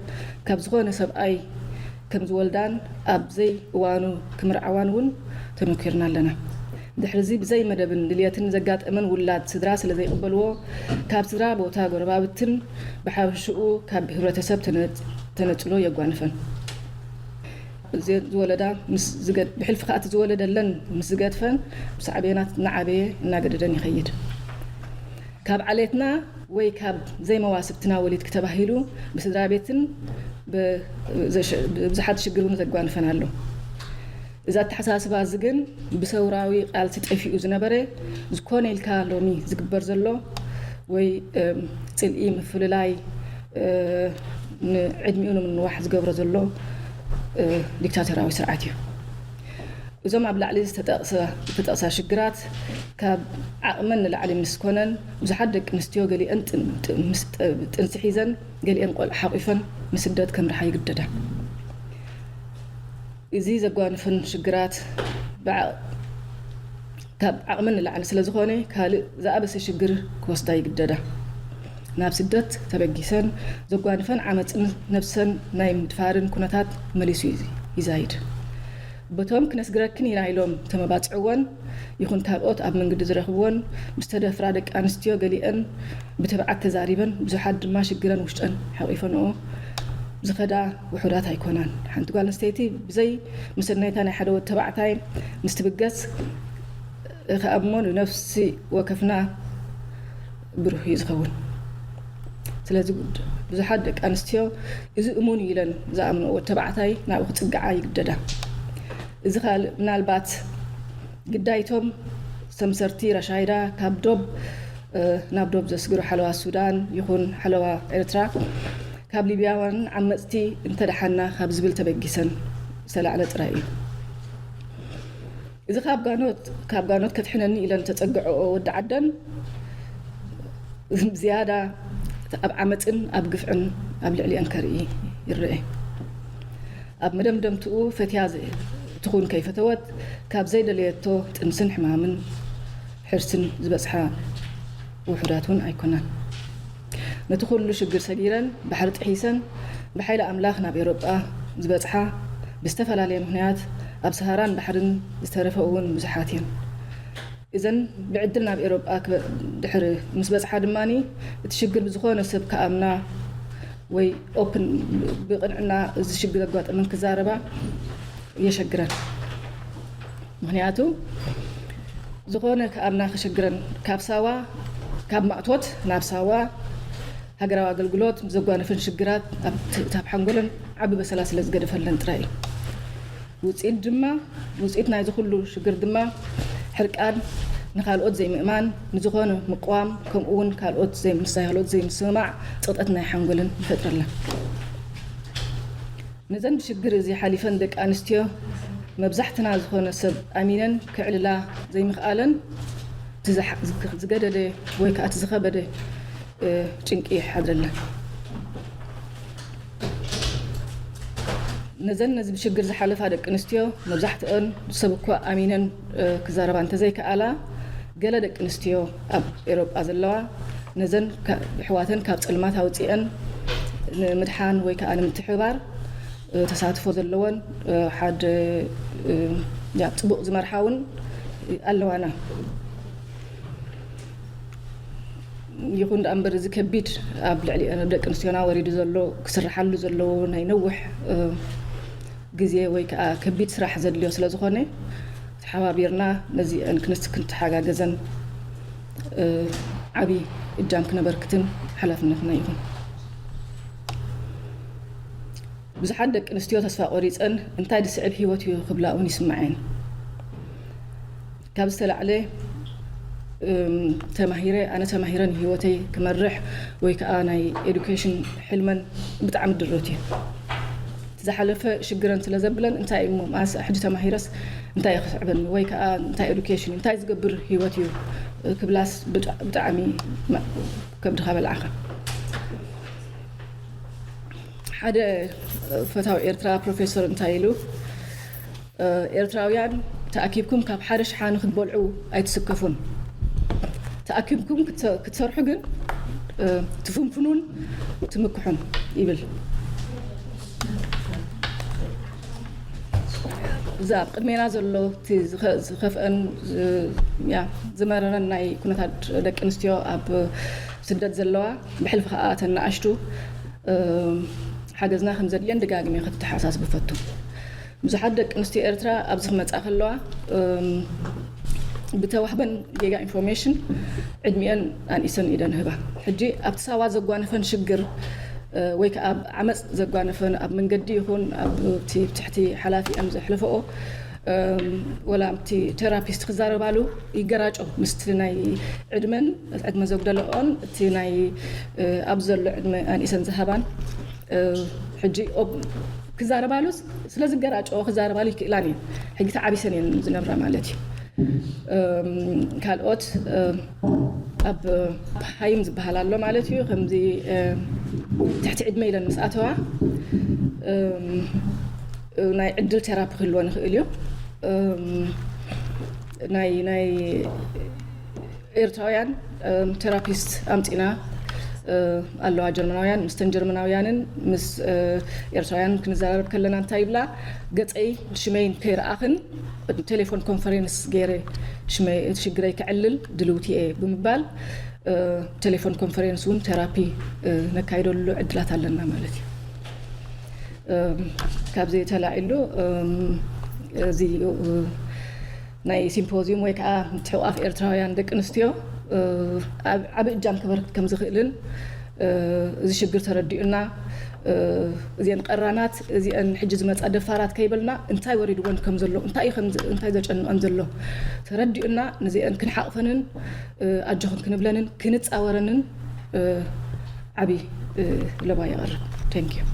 ካብ ዝኾነ ሰብኣይ ከም ዝወልዳን ኣብ ዘይ እዋኑ ክምርዓዋን እውን ተመኪርና ኣለና። ድሕሪ እዚ ብዘይ መደብን ድልየትን ዘጋጠመን ውላድ ስድራ ስለ ዘይቕበልዎ፣ ካብ ስድራ ቦታ ጎረባብትን ብሓፈሽኡ ካብ ህብረተሰብ ተነ-፣ ተነጽሎ የጓንፈን። እዚ ዝወለዳ ምስ ዝገድ-፣ ብሕልፊ ከኣ እቲ ዝወለደለን ምስ ዝገድፈን፣ ብሳዕቤናት እናዓበየ እናገደደን ይኸይድ። ካብ ዓሌትና ወይ ካብ ዘይመዋስብትና ወሊድኪ ተባሂሉ ብስድራ ቤትን ብ-፣ ዘሸ-፣ ብብዙሓት ሽግር እውን ዘጓንፈን ኣሎ። እዚ ኣተሓሳስባ እዚ ግን ብሰውራዊ ቃልሲ ጠፊኡ ዝነበረ፣ ዝኾነ ኢልካ ሎሚ ዝግበር ዘሎ ወይ፣ እም፣ ጽልኢ፣ ምፍልላይ፣ እ፣ ንዕድሚኡ ንምንዋሕ ዝገብሮ ዘሎ፣ እ፣ ዲክታቶራዊ ስርዓት እዩ። እዞም ኣብ ላዕሊ ዝተጠቕሰ-፣ ዝተጠቕሳ ሽግራት ካብ ዓቕመን ንላዕሊ ምስ ኮነን፣ ብዙሓት ደቂ ኣንስትዮ ገሊአን ጥን-፣ ጥ-፣ ምስ ጥ-፣ ጥንሲ ሒዘን፣ ገሊአን ቆልዓ ሓቂፈን ንስደት ከምርሓ ይግደዳ። እዚ ዘጓንፈን ሽግራት ብዓ-፣ ካብ ዓቕመን ንላዕሊ ስለ ዝኾነ፣ ካልእ ዝኣበሰ ሽግር ክወስዳ ይግደዳ። ናብ ስደት ተበጊሰን ዘጓንፈን ዓመጽን ነብሰን ናይ ምድፋርን ኩነታት መሊሱ ይዝ-፣ ይዛይድ። በቶም ክነስግረክን ኢና ኢሎም ተመባጽዕወን ይኹን ካልኦት ኣብ መንገዲ ዝረኽብወን ብዝተደፍራ ደቂ ኣንስትዮ፣ ገሊአን ብትብዓት ተዛሪበን፣ ብዙሓት ድማ ሽግረን ውሽጠን ሓቂፈንኦ ዝኸዳ ውሑዳት ኣይኮናን። ሓንቲ ጓል ኣንስተይቲ ብዘይ መሰነይታ ናይ ሓደ ወዲ ተባዕታይ ምስ ትብገስ ከኣ እሞ ንነፍሲ ወከፍና ብሩህ እዩ ዝኸውን። ስለዚ ብዙሓት ደቂ ኣንስትዮ እዚ እሙን እዩ ኢለን ዝኣምንኦ ወዲ ተባዕታይ ናብኡ ክጽግዓ ይግደዳ። እዚ ካልእ ምናልባት ግዳይቶም ሰምሰርቲ ረሻይዳ ካብ ዶብ፣ እ፣ ናብ ዶብ ዘስግሩ ሓለዋ ሱዳን ይኹን ሓለዋ ኤርትራ ካብ ሊብያውያን ዓመጽቲ እንተደሓና ካብ ዝብል ተበጊሰን ዝተላዕለ ጥራይ እዩ። እዚ ካብ ጋኖት፣ ካብ ጋኖት ከድሕነኒ ኢለን ተጸግዐኦ ወዲ ዓደን ዝያዳ ኣብ ዓመጽን ኣብ ግፍዕን ኣብ ልዕሊአን ከርኢ ይረአ። ኣብ መደምደምትኡ ፈትያ ዘ-፣ ትኹን ከይፈተወት ካብ ዘይደለየቶ ጥንስን ሕማምን ሕርስን ዝበጽሓ ውሑዳት እውን ኣይኮናን። ነቲ ኩሉ ሽግር ሰጊረን ባሕሪ ጥሒሰን ብሓይሊ ኣምላኽ ናብ ኤውሮጳ ዝበጽሓ ብዝተፈላለየ ምኽንያት ኣብ ሰሃራን ባሕርን ዝተረፈ እውን ብዙሓት እየን። እዘን ብዕድል ናብ ኤውሮጳ ክበ-፣ ድሕሪ ምስ በጽሓ ድማ እቲ ሽግር ብዝኾነ ሰብ ክኣምና ወይ ኦፕን ብቕንዕና እዚ ሽግር ዘጋጠመን ክዛረባ የሸግረን። ምኽንያቱ ዝኾነ ክኣምና ክሸግረን ካብ ሳዋ፣ ካብ ማእቶት ናብ ሳዋ ሃገራዊ ኣገልግሎት ዘጓነፈን ሽግራት ኣብ ት-፣ ኣብ ሓንጎለን ዓቢ በሰላ ስለ ዝገደፈለን ጥራይ እዩ። ውጽኢት ድማ፣ ውጽኢት ናይዚ ኩሉ ሽግር ድማ ሕርቃን፣ ንኻልኦት ዘይምእማን፣ ንዝኾነ ምቕዋም፣ ከምኡ እውን ካልኦት ዘይ-፣ ምስ ካልኦት ዘይምስምማዕ፣ ጽቕጠት ናይ ሓንጎልን ይፈጥረለን። ነዘን ብሽግር እዚ ሓሊፈን ደቂ ኣንስትዮ መብዛሕትና ዝኾነ ሰብ ኣሚነን ክዕልላ ዘይምኽኣለን እቲ ዝገደደ ወይ ከዓ እቲ ዝኸበደ ጭንቂ ይሓድረለን። ነዘን ነዚ ብሽግር ዝሓለፋ ደቂ ኣንስትዮ መብዛሕትኦን ሰብ እኳ ኣሚነን ክዛረባ እንተዘይከኣላ፣ ገለ ደቂ ኣንስትዮ ኣብ ኤውሮጳ ዘለዋ ነዘን ኣሕዋተን ካብ ጸልማት ኣውጺአን ንምድሓን ወይ ከዓ ንምትሕብባር ተሳትፎ ዘለወን ሓደ ጽቡቕ ዝመርሓ እውን ኣለዋና። ይኹን ደኣ እምበር እዚ ከቢድ ኣብ ልዕሊ ደቂ ኣንስትዮና ወሪዱ ዘሎ ክስርሓሉ ዘለዎ ናይ ነዊሕ ግዜ ወይ ከዓ ከቢድ ስራሕ ዘድልዮ ስለ ዝኾነ ተሓባቢርና ነዚአን ክንስ ክንተሓጋገዘን ዓብዪ እጃም ክነበርክትን ሓላፍነትና ይኹን። ብዙሓት ደቂ ኣንስትዮ ተስፋ ቆሪፀን እንታይ ዝስዕብ ህይወት እዩ ክብላ እውን ይስማዐን። ካብ ዝተላዕለ ተማሂረ ኣነ ተማሂረ ንህይወተይ ክመርሕ ወይ ከዓ ናይ ኤዱኬሽን ሕልመን ብጣዕሚ ድሮት እዩ። ዝሓለፈ ሽግረን ስለ ዘብለን እንታይ እሞ ማስ ሕጂ ተማሂረስ እንታይ ክስዕበኒ ወይ ከዓ እንታይ ኤዱኬሽን እንታይ ዝገብር ህይወት እዩ ክብላስ ብጣዕሚ ከብድኻ በልዓኻ። ሓደ ፈታዊ ኤርትራ ፕሮፌሰር እንታይ ኢሉ፣ ኤርትራውያን ተኣኪብኩም ካብ ሓደ ሽሓኒ ክትበልዑ ኣይትስከፉን፣ ተኣኪብኩም ክትሰርሑ ግን ትፍንፍኑን ትምክሑን ይብል። እዚ ኣብ ቅድሜና ዘሎ እቲ ዝኸፍአን ዝመረረን ናይ ኩነታት ደቂ ኣንስትዮ ኣብ ስደት ዘለዋ ብሕልፊ ከዓ እተን ንኣሽቱ ሓገዝና ከም ዘድልየን ደጋግሜ ከተሓሳስብ እፈቱ። ብዙሓት ደቂ ኣንስትዮ ኤርትራ ኣብዚ ክመፃ ከለዋ ብተዋህበን ጌጋ ኢንፎርሜሽን ዕድሚአን ኣንኢሰን ኢደን ህባ። ሕጂ ኣብቲ ሳዋ ዘጓነፈን ሽግር ወይ ከዓ ኣብ ዓመፅ ዘጓነፈን ኣብ መንገዲ ይኹን ኣብ ትሕቲ ሓላፊአን ዘሕለፈኦ ወላ ኣብቲ ቴራፒስት ክዛረባሉ ይገራጮ ምስቲ ናይ ዕድመን ዕድመ ዘጉደለኦን እቲ ናይ ኣብ ዘሎ ዕድመ ኣንኢሰን ዝሃባን ሕጂ ክዛረባሉ ስለ ዝገራጨኦ ክዛረባሉ ይክእላን እየን። ሕጂ ተዓቢሰን እየን ዝነብራ ማለት እዩ። ካልኦት ኣብ ሃይም ዝበሃል ኣሎ ማለት እዩ። ከምዚ ትሕቲ ዕድመ ኢለን ምስ ኣተዋ ናይ ዕድል ቴራፒ ክህልወን ይኽእል እዩ። ናይ ናይ ኤርትራውያን ቴራፒስት ኣምፂና ኣለዋ ጀርመናውያን። ምስተን ጀርመናውያንን ምስ ኤርትራውያን ክንዘራረብ ከለና እንታይ ይብላ፣ ገፀይ ሽመይን ከይረኣኽን ቴሌፎን ኮንፈረንስ ገይረ ሽግረይ ክዕልል ድልውቲ እየ ብምባል ቴሌፎን ኮንፈረንስ እውን ቴራፒ ነካይደሉ ዕድላት ኣለና ማለት እዩ። ካብዚ ተላዒሉ እዚ ናይ ሲምፖዚዩም ወይ ከዓ ምትሕቋፍ ኤርትራውያን ደቂ ኣንስትዮ ዓብ- ዓቢ እጃም ክበርክት ከም ዝኽእልን እዚ ሽግር ተረዲኡና እዚአን ቀራናት እዚአን ሕጂ ዝመፃ ደፋራት ከይበልና እንታይ ወሪድወን ከም ዘሎ እንታይ ከም ዝ- እንታይ ዘጨንቐን ዘሎ ተረዲኡና ነዚአን ክንሓቕፈንን ኣጆኽን ክንብለንን ክንፃወረንን ዓቢ ለባ የቕርብ። Thank you።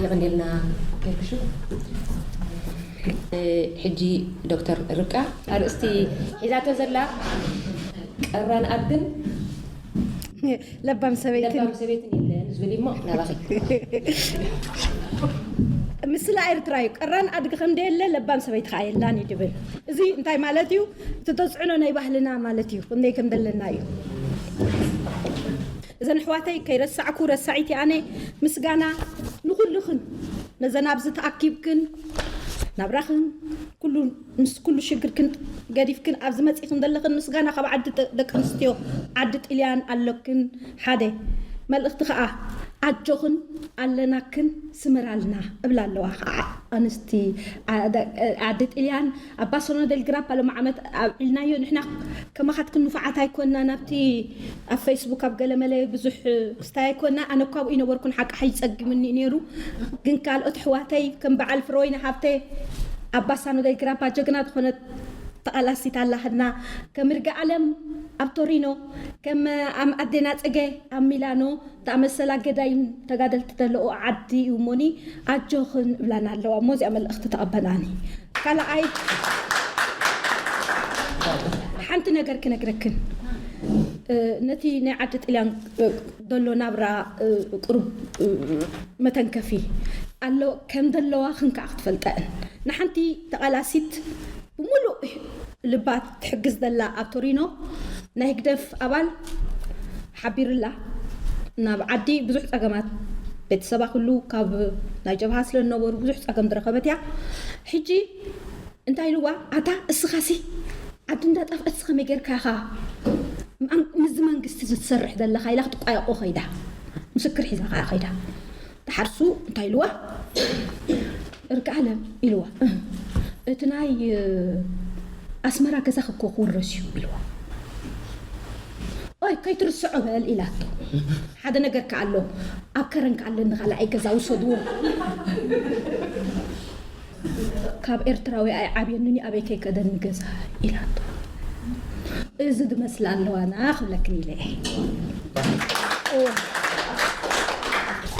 የቐንየልና። ሕጂ ዶክተር ርብቃ ኣርእስቲ ሒዛቶ ዘላ ቀራን ኣድን ለባም ሰበይትን ለባም ሰበይትን የለን ዝብል እሞ ናባኺ። ምስላ ኤርትራ እዩ። ቀራን ኣድጊ ከም ደየለ ለባም ሰበይቲ ከዓ የላን እዩ ድብል። እዚ እንታይ ማለት እዩ? እቲ ተፅዕኖ ናይ ባህልና ማለት እዩ። ክንደይ ከም ዘለና እዩ። እዘን ኣሕዋተይ ከይረሳዕኩ ረሳዒት ኣነ ምስጋና ንኩልኽን ነዘን ኣብዚ ተኣኪብክን ናብራኽን ኩሉ ምስ ኩሉ ሽግርክን ገዲፍክን ኣብዚ መፂኽን ዘለኽን ምስጋና ካብ ዓዲ ደቂ ኣንስትዮ ዓዲ ጥልያን ኣለክን ሓደ መልእኽቲ ከዓ ኣጆኽን ኣለናክን ስምራልና እብላ ኣለዋ ከዓ ኣንስቲ ዓዲ ጥልያን ኣባ ሶኖ ደልግራ ፓሎ ዓመት ኣብዒልናዮ ንሕና ከማኻትክን ንፉዓት ኣይኮንና ናብቲ ኣብ ፌስቡክ ኣብ ገለመለ ብዙሕ ክስታይ ኣይኮንና ኣነ እኳ ኣብኡ ይነበርኩን ሓቂ ሓይ ይፀግምኒ እዩ ነይሩ ግን ካልኦት ኣሕዋተይ ከም በዓል ፍረወይኒ ሃብተ ኣባ ሳኖ ደልግራ ባ ጀግና ዝኾነት ተቓላሲት ኣላህና፣ ከም እርጋ ዓለም ኣብ ቶሪኖ፣ ከም ኣም ኣዴና ጽገ ኣብ ሚላኖ፣ ዝኣመሰላ ገዳይም ተጋደልቲ ዘለኦ ዓዲ እዩ እሞኒ፣ ኣጆኽን እብላና ኣለዋ እሞ እዚኣ መልእኽቲ ተቐበላኒ። ካልኣይ ሓንቲ ነገር ክነግረክን፣ ነቲ ናይ ዓዲ ጥልያን ዘሎ ናብራ ቁሩብ መተንከፊ ኣሎ ከም ዘለዋ ክንከዓ ክትፈልጠእን ንሓንቲ ተቓላሲት ብምሉእ ልባ ትሕግዝ ዘላ ኣብ ቶሪኖ ናይ ህግደፍ ኣባል ሓቢርላ ናብ ዓዲ ብዙሕ ጸገማት ቤተሰባ ኩሉ ካብ ናይ ጀብሃ ስለ ዝነበሩ ብዙሕ ጸገም ዝረኸበት እያ። ሕጂ እንታይ ኢልዋ ኣታ እስኻሲ ዓዲ እንዳጠፍአት ከመይ ጌርካ ኢኻ ምስዚ መንግስቲ ዝትሰርሕ ዘለኻ ኢላ ክትቋየቆ ከይዳ ምስክር ሒዛ ከዓ ከይዳ። ተሓርሱ እንታይ ኢልዋ እርቂ ዓለም ኢልዋ እቲ ናይ ኣስመራ ገዛ ክኮ ክውረስ እዩ ኢልዋ። ኦይ ከይትርስዖ በል ኢላቶ። ሓደ ነገር ከኣሎ ኣብ ከረን ከኣለኒ ካልኣይ ገዛ ውሰድዎ። ካብ ኤርትራዊ ኣይዓብየንን ኣበይ ከይከደኒ ገዛ ኢላቶ። እዚ ዝመስላ ኣለዋና ክብለክን ኢለ እየ።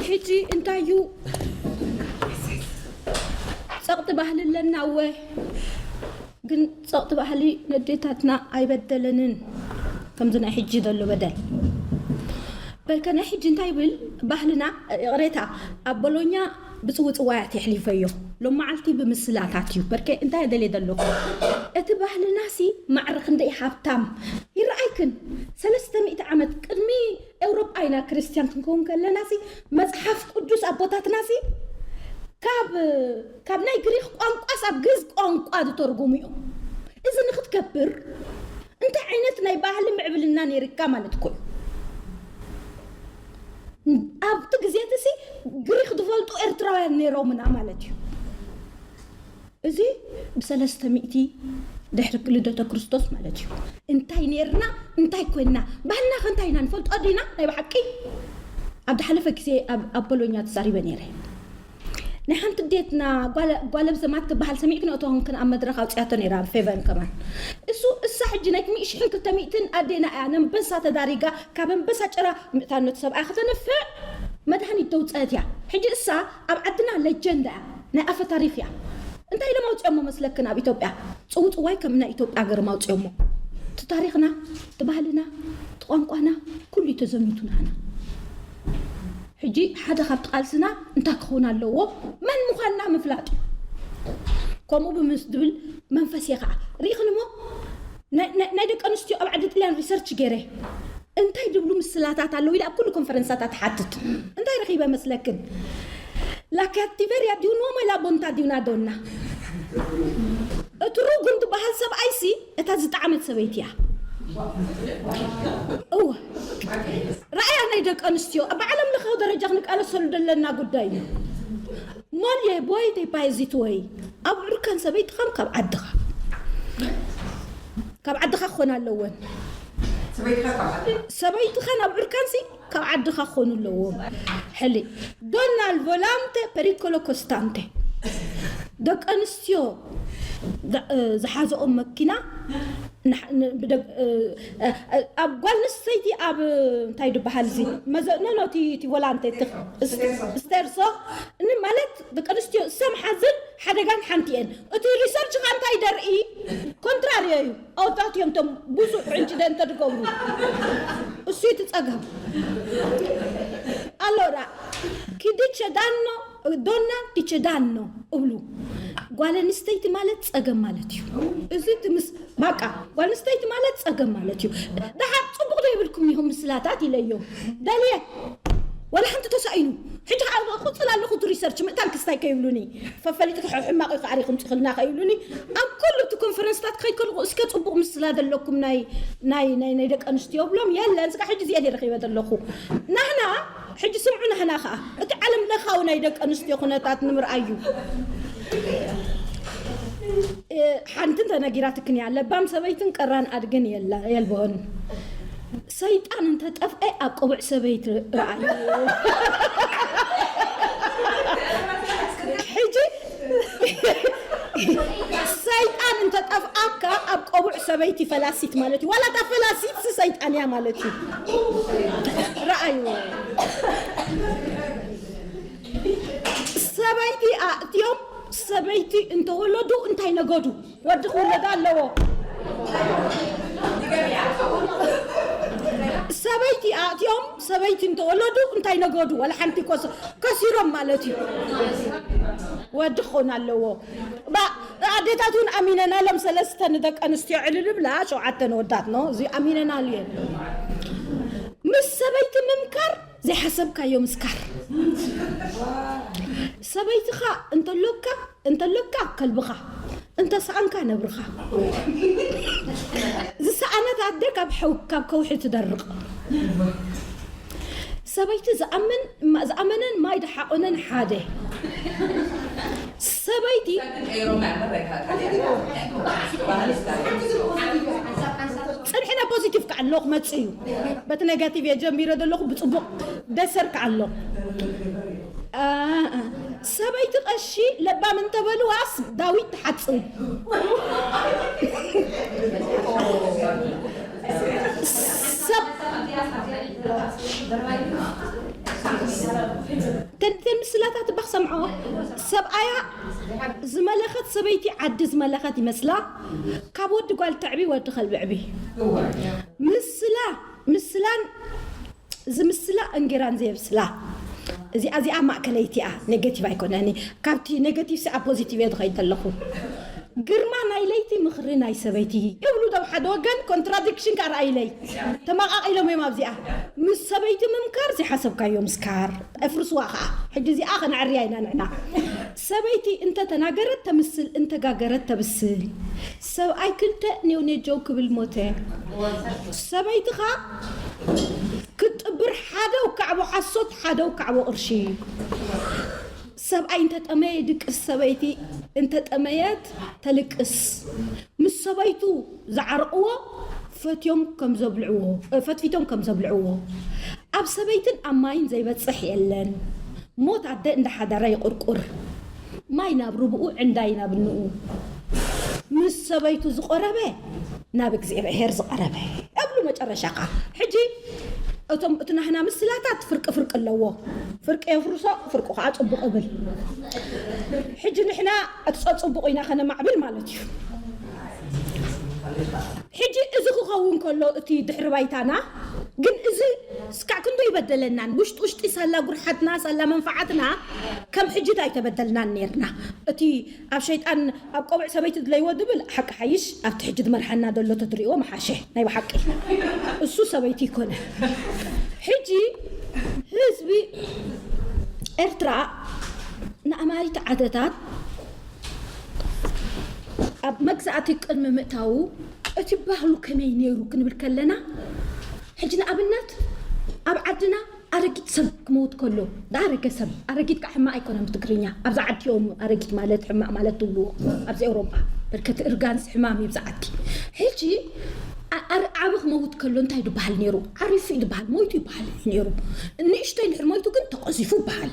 ሕጂ እንታይ እዩ ጸቕጢ ባህሊ ኣለና እወ፣ ግን ጸቕጢ ባህሊ ነዴታትና ኣይበደለንን። ከምዚ ናይ ሕጂ ዘሎ በደል በርከ ናይ ሕጂ እንታይ ይብል ባህልና ይቕሬታ ኣብ ቦሎኛ ብጽውጽዋያት የሕሊፈዮ። ሎም መዓልቲ ብምስላታት እዩ። በርከ እንታይ ደልየ ዘለኹ እቲ ባህልና ሲ ማዕረ ክንደይ ሃብታም ይረኣይክን ሰለስተ ሚእቲ ዓመት ቅድሚ ኤውሮጳ ኢና ክርስትያን ክንከውን ከለና ሲ መጽሓፍ ቅዱስ ኣቦታትና ሲ ካብ ካብ ናይ ግሪክ ቋንቋ ሳብ ግዝ ቋንቋ ዝተርጉሙ እዮም። እዚ ንክትከብር እንታይ ዓይነት ናይ ባህሊ ምዕብልና ነይርካ ማለት እኮ እዩ። ኣብቲ ግዜ እቲ ሲ ግሪክ ዝፈልጡ ኤርትራውያን ነይሮምና ማለት እዩ። እዚ ብሰለስተ ሚእቲ ድሕሪ ልደተ ክርስቶስ ማለት እዩ። እንታይ ነይርና እንታይ ኮይንና ባህልና ከ እንታይ ኢና ንፈልጦ ዲና ናይ ብሓቂ ኣብ ዝሓለፈ ግዜ ኣብ ቦሎኛ ተዛሪበ ነይረ። ናይ ሓንቲ ዴትና ጓለብ ዘማት ትበሃል ሰሚዕክን እቶ ክንክን ኣብ መድረኽ ኣውፅያቶ ነይራ ኣብ ፌቨን ከማን እሱ እሳ ሕጂ ናይ ሚእሽሕን ክልተ ሚእትን ኣዴና እያ ነንበሳ ተዳሪጋ ካብ ኣንበሳ ጭራ ምእታኖት ሰብኣ ከተንፍዕ መድሃኒት ተውፀአት እያ። ሕጂ እሳ ኣብ ዓድና ለጀንዳ እያ ናይ ኣፈ ታሪኽ እያ። እንታይ ኢሎም ኣውፅኦሞ መስለክን ኣብ ኢትዮጵያ ፅውፅዋይ ከም ናይ ኢትዮጵያ ገርም ኣውፅኦሞ እቲ ታሪኽና እቲ ባህልና እቲ ቋንቋና ኩሉ እዩ ተዘሚቱ ናና። ሕጂ ሓደ ካብቲ ቃልስና እንታይ ክኸውን ኣለዎ መን ምዃንና ምፍላጥ እዩ። ከምኡ ብምስ ዝብል መንፈስ እየ ከዓ ርኢኽንሞ ናይ ደቂ ኣንስትዮ ኣብ ዓዲ ጥልያን ሪሰርች ገይረ እንታይ ድብሉ ምስላታት ኣለዉ ኢለ ኣብ ኩሉ ኮንፈረንሳታት ሓትት እንታይ ረኺበ መስለክን? La cattiveria di un uomo e la bontà di una donna. እቲ ርጉም ዝበሃል ሰብኣይሲ እታ ዝጠዓመት ሰበይቲ እያ። እወ ረኣያ ናይ ደቂ ኣንስትዮ ኣብ ዓለም ለኻዊ ደረጃ ክንቃለሰሉ ዘለና ጉዳይ እዩ። ሞልየ ቦይ ደይ ፓይዚት ወይ ኣብ ዕርካን ሰበይትኻን ካብ ዓድኻ ካብ ዓድኻ ክኾና ኣለወን። ሰበይትኻን ኣብ ዕርካንሲ ካብ ዓድኻ ክኾኑ ኣለዎም። ሕሊ ዶናል ቮላንተ ፐሪኮሎ ኮስታንተ ደቂ ኣንስትዮ ዝሓዘኦም መኪና ኣብ ጓል ንስተይቲ ኣብ እንታይ ድበሃል እዚ መዘኖኖ እቲ ቮላንተ ስቴርሶ ማለት ደቂ ኣንስትዮ እሳ መሓዝን ሓደጋን ሓንቲ እየን። እቲ ሪሰርች ካ እንታይ ደርኢ ኮንትራሪ እዩ። ኣውጣት እዮም ቶም ብዙሕ ዕንጭደ እንተድገብሩ እሱ እቲ ጸገም ኣሎ ዳ ኪድቸ ዳኖ ዶና ኪቸ ዳኖ እብሉ። ጓል ኣንስተይቲ ማለት ጸገም ማለት እዩ። እዚ ትምስ ባቃ ጓል ኣንስተይቲ ማለት ጸገም ማለት እዩ። ደሓር ጽቡቕ ዶ ይብልኩም ኢኹም ምስላታት ኢለዮም ደልየ ወላ ሓንቲ ተሳኢኑ ሕጂ ከዓ ክቕፅል ኣለኹ እቲ ሪሰርች ምእታን ክስታይ ከይብሉኒ ፈፈሊጥኪ ሕማቕ እዩ ከዓሪ ክምፅኽልና ከይብሉኒ ኣብ ኩሉ እቲ ኮንፈረንስታት ከይከልኹ እስከ ፅቡቕ ምስላ ዘለኩም ናይ ናይ ናይ ናይ ደቂ ኣንስትዮ ብሎም የለን ስጋ ሕጂ እዚአ ረኺበ ዘለኹ ናህና ሕጂ ስምዑ ናህና ከዓ እቲ ዓለም ለኻዊ ናይ ደቂ ኣንስትዮ ኩነታት ንምርኣዩ ሓንቲ እንተነጊራትክን እያ ለባም ሰበይትን ቀራን ኣድግን የልቦን ሰይጣን እንተጠፍአ ኣብ ቆቡዕ ሰበይቲ ረኣዩ ሕጂ ሰይጣን እንተጠፍኣካ ኣብ ቆቡዕ ሰበይቲ ፈላሲት ማለት እዩ። ዋላ እታ ፈላሲት ሲ ሰይጣን እያ ማለት እዩ። ረኣይዎ። ሰበይቲ ኣእትዮም ሰበይቲ እንተወለዱ እንታይ ነገዱ? ወዲ ክውለድ ኣለዎ። ሰበይቲ ኣእትዮም ሰበይቲ እንተወለዱ እንታይ ነገዱ? ዋላ ሓንቲ ኮስ-፣ ከሲሮም ማለት እዩ። ወዲ ክኾን ኣለዎ። ባ-፣ ኣዴታት እውን ኣሚነናሎም ሰለስተ ንደቂ ኣንስትዮ ዕልል ብላ ሸውዓተ ንወዳት ነው። እዚ ኣሚነናል እየን። ምስ ሰበይቲ ምምካር ዘይሓሰብካዮ ምስካር። ሰበይትኻ እንተሎካ፣ እንተሎካ ከልብኻ፣ እንተሰኣንካ ነብርኻ። ዝሰኣነት ኣደ ካብ ሕው-፣ ካብ ከውሒ ትደርቕ። ሰበይቲ ዝኣምን-፣ ማ-፣ ዝኣመነን ማይ ድሓቆነን ሓደ። ሰበይቲ ጽንሕና ፖዚቲቭ ከዓሎ ክመጽእ እዩ። በቲ ኔጋቲቭ እየ ጀሚረ ዘለኹ፣ ብጽቡቕ ደሰር ከዓሎ። አ፣ ሰበይቲ ቀሺ ለባም እንተበልዋስ ዳዊት ትሓጽብ። ሰብ ተን-፣ ተን ምስላታት እባ ክሰምዖ። ሰብኣያ ዝመለኸት ሰበይቲ ዓዲ ዝመለኸት ይመስላ። ካብ ወዲ ጓል ተዕቢ ወዲ ከልቢ ዕቢ። ምስላ፣ ምስላን ዝምስላ እንጌራን ዘየብስላ። እዚኣ፣ እዚኣ ማእከለይቲ እያ፣ ኔጌቲቭ ኣይኮነኒ። ካብቲ ኔጌቲቭ ሲ ኣብ ፖዚቲቭ እየ ዝኸይድ ዘለኹ። ግርማ ናይ ለይቲ፣ ምኽሪ ናይ ሰበይቲ ይብሉ ዶ ሓደ ወገን። ኮንትራዲክሽን ከኣ ረኣይለይ። ተመቓቒሎም እዮም ኣብዚኣ። ምስ ሰበይቲ ምምካር ዘይሓሰብካዮ ምስካር። ኣፍርስዋ ከኣ። ሕጂ እዚኣ ከነዕርያ ኢና ንሕና። ሰበይቲ እንተ ተናገረት ተምስል፣ እንተ ጋገረት ተብስል። ሰብኣይ ክልተ ኔው ኔጀው ክብል ሞተ። ሰበይትኻ ክትጥብር ሓደ ውካዕቦ ሓሶት፣ ሓደ ውካዕቦ ቅርሺ። ሰብኣይ እንተጠመየ ይድቅስ፣ ሰበይቲ እንተጠመየት ተልቅስ። ምስ ሰበይቱ ዝዓርቕዎ ፈትዮም ከም ዘብልዕዎ፣ እ፣ ፈትፊቶም ከም ዘብልዕዎ። ኣብ ሰበይትን ኣብ ማይን ዘይበጽሕ የለን። ሞት ኣደ እንዳሓደረ ይቑርቁር። ማይ ናብ ርብኡ፣ ዕንዳይ ናብ እንኡ። ምስ ሰበይቱ ዝቐረበ ናብ እግዚኣብሔር ዝቐረበ። እብሉ መጨረሻ ኸዓ። ሕጂ እቶም፣ እቲ ናህና ምስላታት ፍርቂ ፍርቂ ኣለዎ። ፍርቂ የፍርሶ፣ ፍርቁ ኸዓ ጽቡቕ እብል። ሕጂ ንሕና እቲ ጸጽቡቕ ኢና ኸነማዕብል ማለት እዩ። ሕጂ እዚ ክኸውን ከሎ እቲ ድሕሪ ባይታና ግን እዚ እስካዕ ክንዶ ይበደለናን ውሽጢ ውሽጢ ሳላ ጉርሓትና ሳላ መንፈዓትና ከም ሕጂ ኣይተበደልናን ነርና። እቲ ኣብ ሸይጣን ኣብ ቆብዕ ሰበይቲ ድለይዎ ድብል ሓቂ ሓይሽ ኣብቲ ሕጂ ዝመርሓና ዘሎ ተትሪእዎ መሓሸ ናይ ብሓቂ እሱ ሰበይቲ ይኮነ። ሕጂ ህዝቢ ኤርትራ ንኣማሪት ዓደታት ኣብ መግዛእቲ ቅድሚ ምእታዉ እቲ ባህሉ ከመይ ነይሩ ክንብል ከለና፣ ሕጂ ንኣብነት ኣብ ዓድና ኣረጊት ሰብ ክመውት ከሎ፣ ዝኣረገ ሰብ፣ ኣረጊት ከዓ ሕማቕ ኣይኮነን ብትግርኛ፣ ኣብዚ ዓዲ እዮም ኣረጊት ማለት ሕማቕ ማለት ትብልዎ፣ ኣብዚ ኤውሮጳ በርከቲ እርጋንስ ሕማም እዩ ኣብዚ ዓዲ። ሕጂ ኣ-፣ ኣር-፣ ዓቢ ክመውት ከሎ እንታይ ድበሃል ነይሩ? ዓሪፉ እዩ ድበሃል፣ ሞይቱ ይበሃል እዩ ነይሩ። ንእሽተይ እንድሕር ሞይቱ ግን ተቐዚፉ ይበሃል።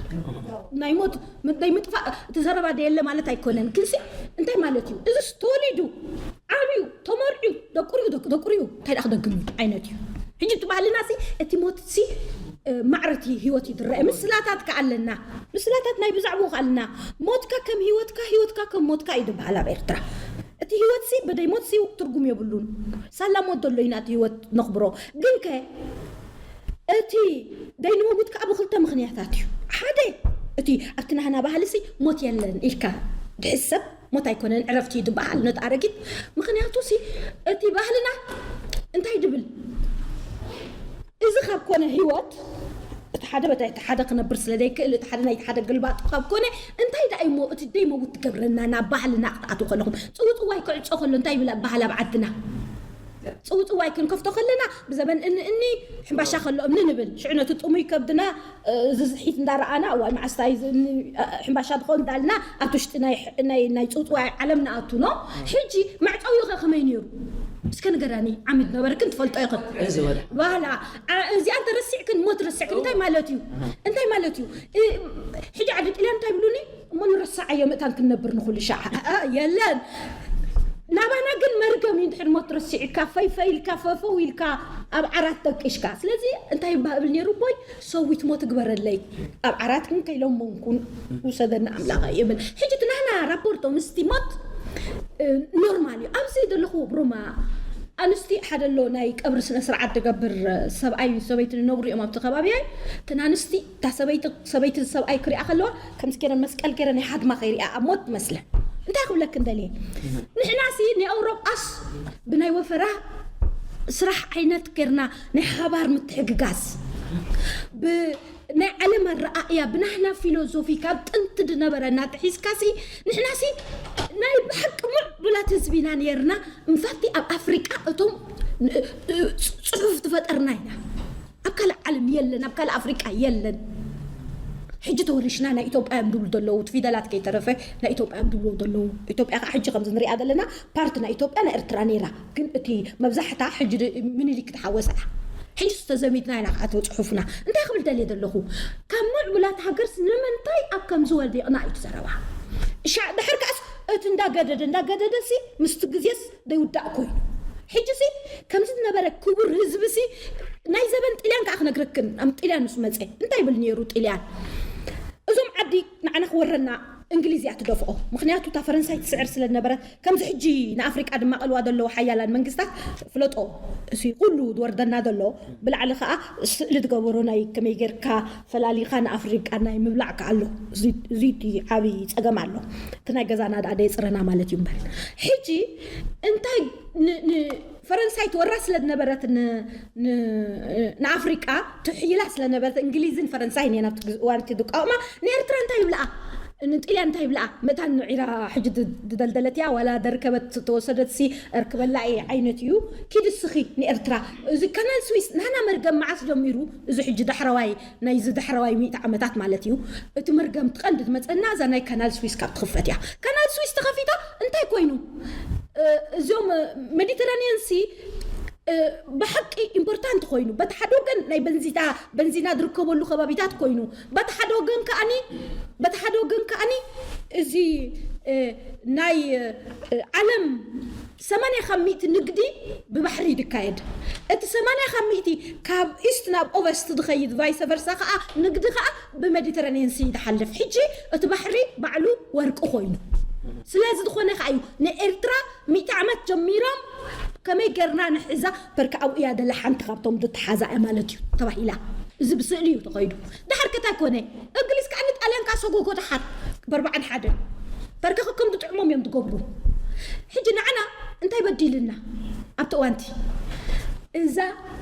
ናይ ሞት ም-፣ ናይ ምጥፋእ እቲ ዘረባ ዶ የለ ማለት ኣይኮነን። ግንሲ እንታይ ማለት እዩ? እዚስ ተወሊዱ፣ ዓብዩ፣ ተመርዕዩ፣ ደቁርዩ፣ ደቅ-፣ ደቁርዩ፣ እንታይ ደኣ ክደግም እዩ ዓይነት እዩ። ሕጂ እቲ ባህልና ሲ፣ እቲ ሞት ሲ፣ እ፣ ማዕረ እቲ ህይወት እዩ ዝረአ። ምስላታት ከ ኣለና። ምስላታት ናይ ብዛዕባኡ ከ ኣለና። ሞትካ ከም ህይወትካ፣ ህይወትካ ከም ሞትካ እዩ ዝበሃል ኣብ ኤርትራ። እቲ ህይወት ሲ፣ ብደይ ሞት ሲ ትርጉም የብሉን። ሳላ ሞት ዘሎ ኢና እቲ ህይወት ነኽብሮ። ግን ከ እቲ ደይንመውት ከኣ ብክልተ ምኽንያታት እዩ። ሓደ፣ እቲ ኣብቲ ናህና ባህሊ ሲ ሞት የለን ኢልካ ድሕሰብ፣ ሞት ኣይኮነን ዕረፍቲ እዩ ዝበሃል ነቲ ኣረጊት። ምኽንያቱ ሲ እቲ ባህልና እንታይ ድብል? እዚ ካብ ኮነ ህይወት እቲ ሓደ በታ እቲ ሓደ ክነብር ስለ ዘይክእል፣ እቲ ሓደ ናይቲ ሓደ ግልባጡ ካብ ኮነ፣ እንታይ ደኣ እሞ እቲ ደይመውት ትገብረና ናብ ባህልና ክትኣትዉ ከለኹም? ጽውጽዋይ ክዕጾ ከሎ እንታይ ይብል ኣብ ባህሊ ኣብ ዓድና? ጽውጽዋይ ክንከፍቶ ከለና ብዘበን እኒ እኒ ሕምባሻ ከሎ እምኒ ንብል። ሽዑ ነቲ ጥሙይ ከብድና፣ እ፣ ዝዝሒት እንዳረኣና፣ እዋይ መዓስታ እዩ እዚ እኒ፣ እ፣ ሕምባሻ ድኾን እንዳልና ኣብቲ ውሽጢ ናይ፣ ናይ፣ ናይ ጽውጽዋይ ዓለም ንኣቱ ኖ። ሕጂ መዕጸዊኡ ኸ ከመይ ነይሩ? እስከ ንገራኒ፣ ዓሚድ ነበርክን ትፈልጦ ኢኽን። እዚ ወደ ባላ፣ ዓ-፣ እዚኣ እንተ ረሲዕክን ሞት ረሲዕክን እንታይ ማለት እዩ? እንታይ ማለት እዩ? እ፣ ሕጂ ዓዲ ጥልያን እንታይ ይብሉኒ? እሞ ንረስዓዮ ምእታን ክንነብር ንኹሉ ሻዕ። እ፣ የለን። ናባና ግን መርገም እዩ። እንድሕር ሞት ረሲዕካ፣ ፈይፈይ ኢልካ፣ ፈፈው ኢልካ፣ ኣብ ዓራት ደቂሽካ። ስለዚ እንታይ ይባሃል ነይሩ? ቦይ ሰዊት ሞት ግበረለይ፣ ኣብ ዓራት ግን ከይለመንኩን ውሰደና ኣምላኸ ይብል። ሕጂ እቲ ናህና ራፖርቶ ምስቲ ሞት እ፣ ኖርማል እዩ። ኣብዚ ዘለኹ ሮማ ኣንስቲ ሓደ ኣሎ፣ ናይ ቀብሪ ስነ ስርዓት ዝገብር ሰብኣይ ሰበይቲ ንነብሩ እዮም ኣብቲ ከባቢያይ። እተን ኣንስቲ እታ ሰበይቲ ሰበይቲ ሰብኣይ ክሪኣ ከለዋ ከምዚ ገይረን መስቀል ገይረን ይሃድማ ከይሪኣ ኣብ ሞት ትመስለን። እንታይ ክብለክን ደልየ? ንሕናሲ ንኤውሮጳስ ብናይ ወፈራ ስራሕ ዓይነት ገይርና ናይ ሓባር ምትሕግጋዝ ብ ናይ ዓለም ኣረኣእያ ብናህና ፊሎዞፊ ካብ ጥንቲ ዝነበረና ትሒዝካሲ ንሕናሲ ናይ ብሓቂ ሙዕ ብላት ህዝቢ ኢና ነርና። እንፋቲ ኣብ ኣፍሪቃ እቶም ን- ጽሑፍ ዝፈጠርና ኢና። ኣብ ካልእ ዓለም የለን፣ ኣብ ካልእ ኣፍሪቃ የለን። ሕጂ ተወሪሽና ናይ ኢትዮጵያ እዮም ድብሉ ዘለዉ፣ እቲ ፊደላት ከይተረፈ ናይ ኢትዮጵያ እዮም ድብሉ ዘለዉ። ኢትዮጵያ ከዓ ሕጂ ከምዚ ንሪኣ ዘለና ፓርቲ ናይ ኢትዮጵያ ናይ ኤርትራ ነይራ፣ ግን እቲ መብዛሕታ ሕጂ ድ- ምኒልክ ተሓወሳ። ሕጂ ዝተዘሚትና ኢና ከዓ ተፅሑፍና። እንታይ ክብል ደልየ ዘለኹ? ካብ ምዕቡላት ሃገርስ ንምንታይ ኣብ ከምዚ ወዲቕና እዩ እቲ ዘረባ። እሻ ድሕር ከዓስ እቲ እንዳገደደ እንዳገደደ ሲ ምስቲ ግዜስ ዘይውዳእ ኮይኑ ሕጂ ሲ ከምዚ ዝነበረ ክቡር ህዝቢ ሲ ናይ ዘበን ጥልያን ከዓ ክነግረክን ኣብ ጥልያን ምስ መፀ እንታይ ይብል ነይሩ ጥልያን? እዞም ዓዲ ንዓና ክወረና እንግሊዝ እያ ትደፍኦ። ምክንያቱ እታ ፈረንሳይ ትስዕር ስለ ዝነበረት ከምዚ ሕጂ ንኣፍሪቃ ድማ ቀልዋ ዘለዉ ሓያላን መንግስታት ፍለጦ። እዚ ኩሉ ዝወርደና ዘሎ ብላዕሊ ከዓ ስእሊ ትገበሮ ናይ ከመይ ጌርካ ፈላሊኻ ንኣፍሪቃ ናይ ምብላዕ ከዓ ኣሎ። እዚ እቲ ዓብዪ ፀገም ኣሎ። እቲ ናይ ገዛና ደኣ ደየፅረና ማለት እዩ እምበር ሕጂ እንታይ ን- ን- ፈረንሳይ ትወራ ስለ ዝነበረት ን- ን- ንኣፍሪቃ ትሕይላ ስለ ነበረት እንግሊዝን ፈረንሳይን እየን ኣብቲ ግዝ- እዋን እቲ ዝቃወማ። ንኤርትራ እንታይ ይብልኣ? ንጥልያን እንታይ ይብልኣ? መታን ንዒራ ሕጂ ድ- ዝደልደለት እያ ዋላ ደርከበት ተወሰደት ሲ እርክበላ እየ ዓይነት እዩ። ኪድ እስኺ ንኤርትራ እዚ ካናል ስዊስ ናና መርገም መዓስ ጀሚሩ? እዚ ሕጂ ዳሕረዋይ ናይዚ ዳሕረዋይ ሚእቲ ዓመታት ማለት እዩ። እቲ መርገም ትቐንዲ ትመፀና እዛ ናይ ካናል ስዊስ ካብ ትኽፈት እያ። ካናል ስዊስ ተኸፊታ እንታይ ኮይኑ? እ፣ እዚኦም ሜዲተራኒያን ሲ እ፣ ብሓቂ ኢምፖርታንት ኮይኑ በቲ ሓደ ወገን ናይ በንዚታ በንዚና ዝርከበሉ ከባቢታት ኮይኑ በቲ ሓደ ወገን ከኣኒ በቲ ሓደ ወገን ከኣኒ እዚ እ፣ ናይ እ፣ ዓለም ሰማንያ ካብ ሚእቲ ንግዲ ብባሕሪ ይካየድ። እቲ ሰማንያ ካብ ሚእቲ ካብ ኢስት ናብ ኦቨስት ዝኸይድ ቫይሰ ቨርሳ ከዓ ንግዲ ከዓ ብሜዲተራኒያን ሲ ይሓልፍ። ሕጂ እቲ ባሕሪ ባዕሉ ወርቂ ኮይኑ ስለዚ ዝኾነ ከዓ እዩ ንኤርትራ ሚእቲ ዓመት ጀሚሮም ከመይ ገርና ንሕዛ በርካ ኣብኡ እያ ደላ ሓንቲ ካብቶም ዝተሓዛ እያ ማለት እዩ ተባሂላ። እዚ ብስእሊ እዩ ተኸይዱ። ድሓር ከታይ ኮነ እንግሊዝ ከዓ ንጣልያን ከዓ ሰጎጎ ድሓር በርባዕን ሓደን በርካ ከም ዝጥዕሞም እዮም ዝገብሩ። ሕጂ ንዓና እንታይ በዲልና ኣብቲ እዋንቲ እዛ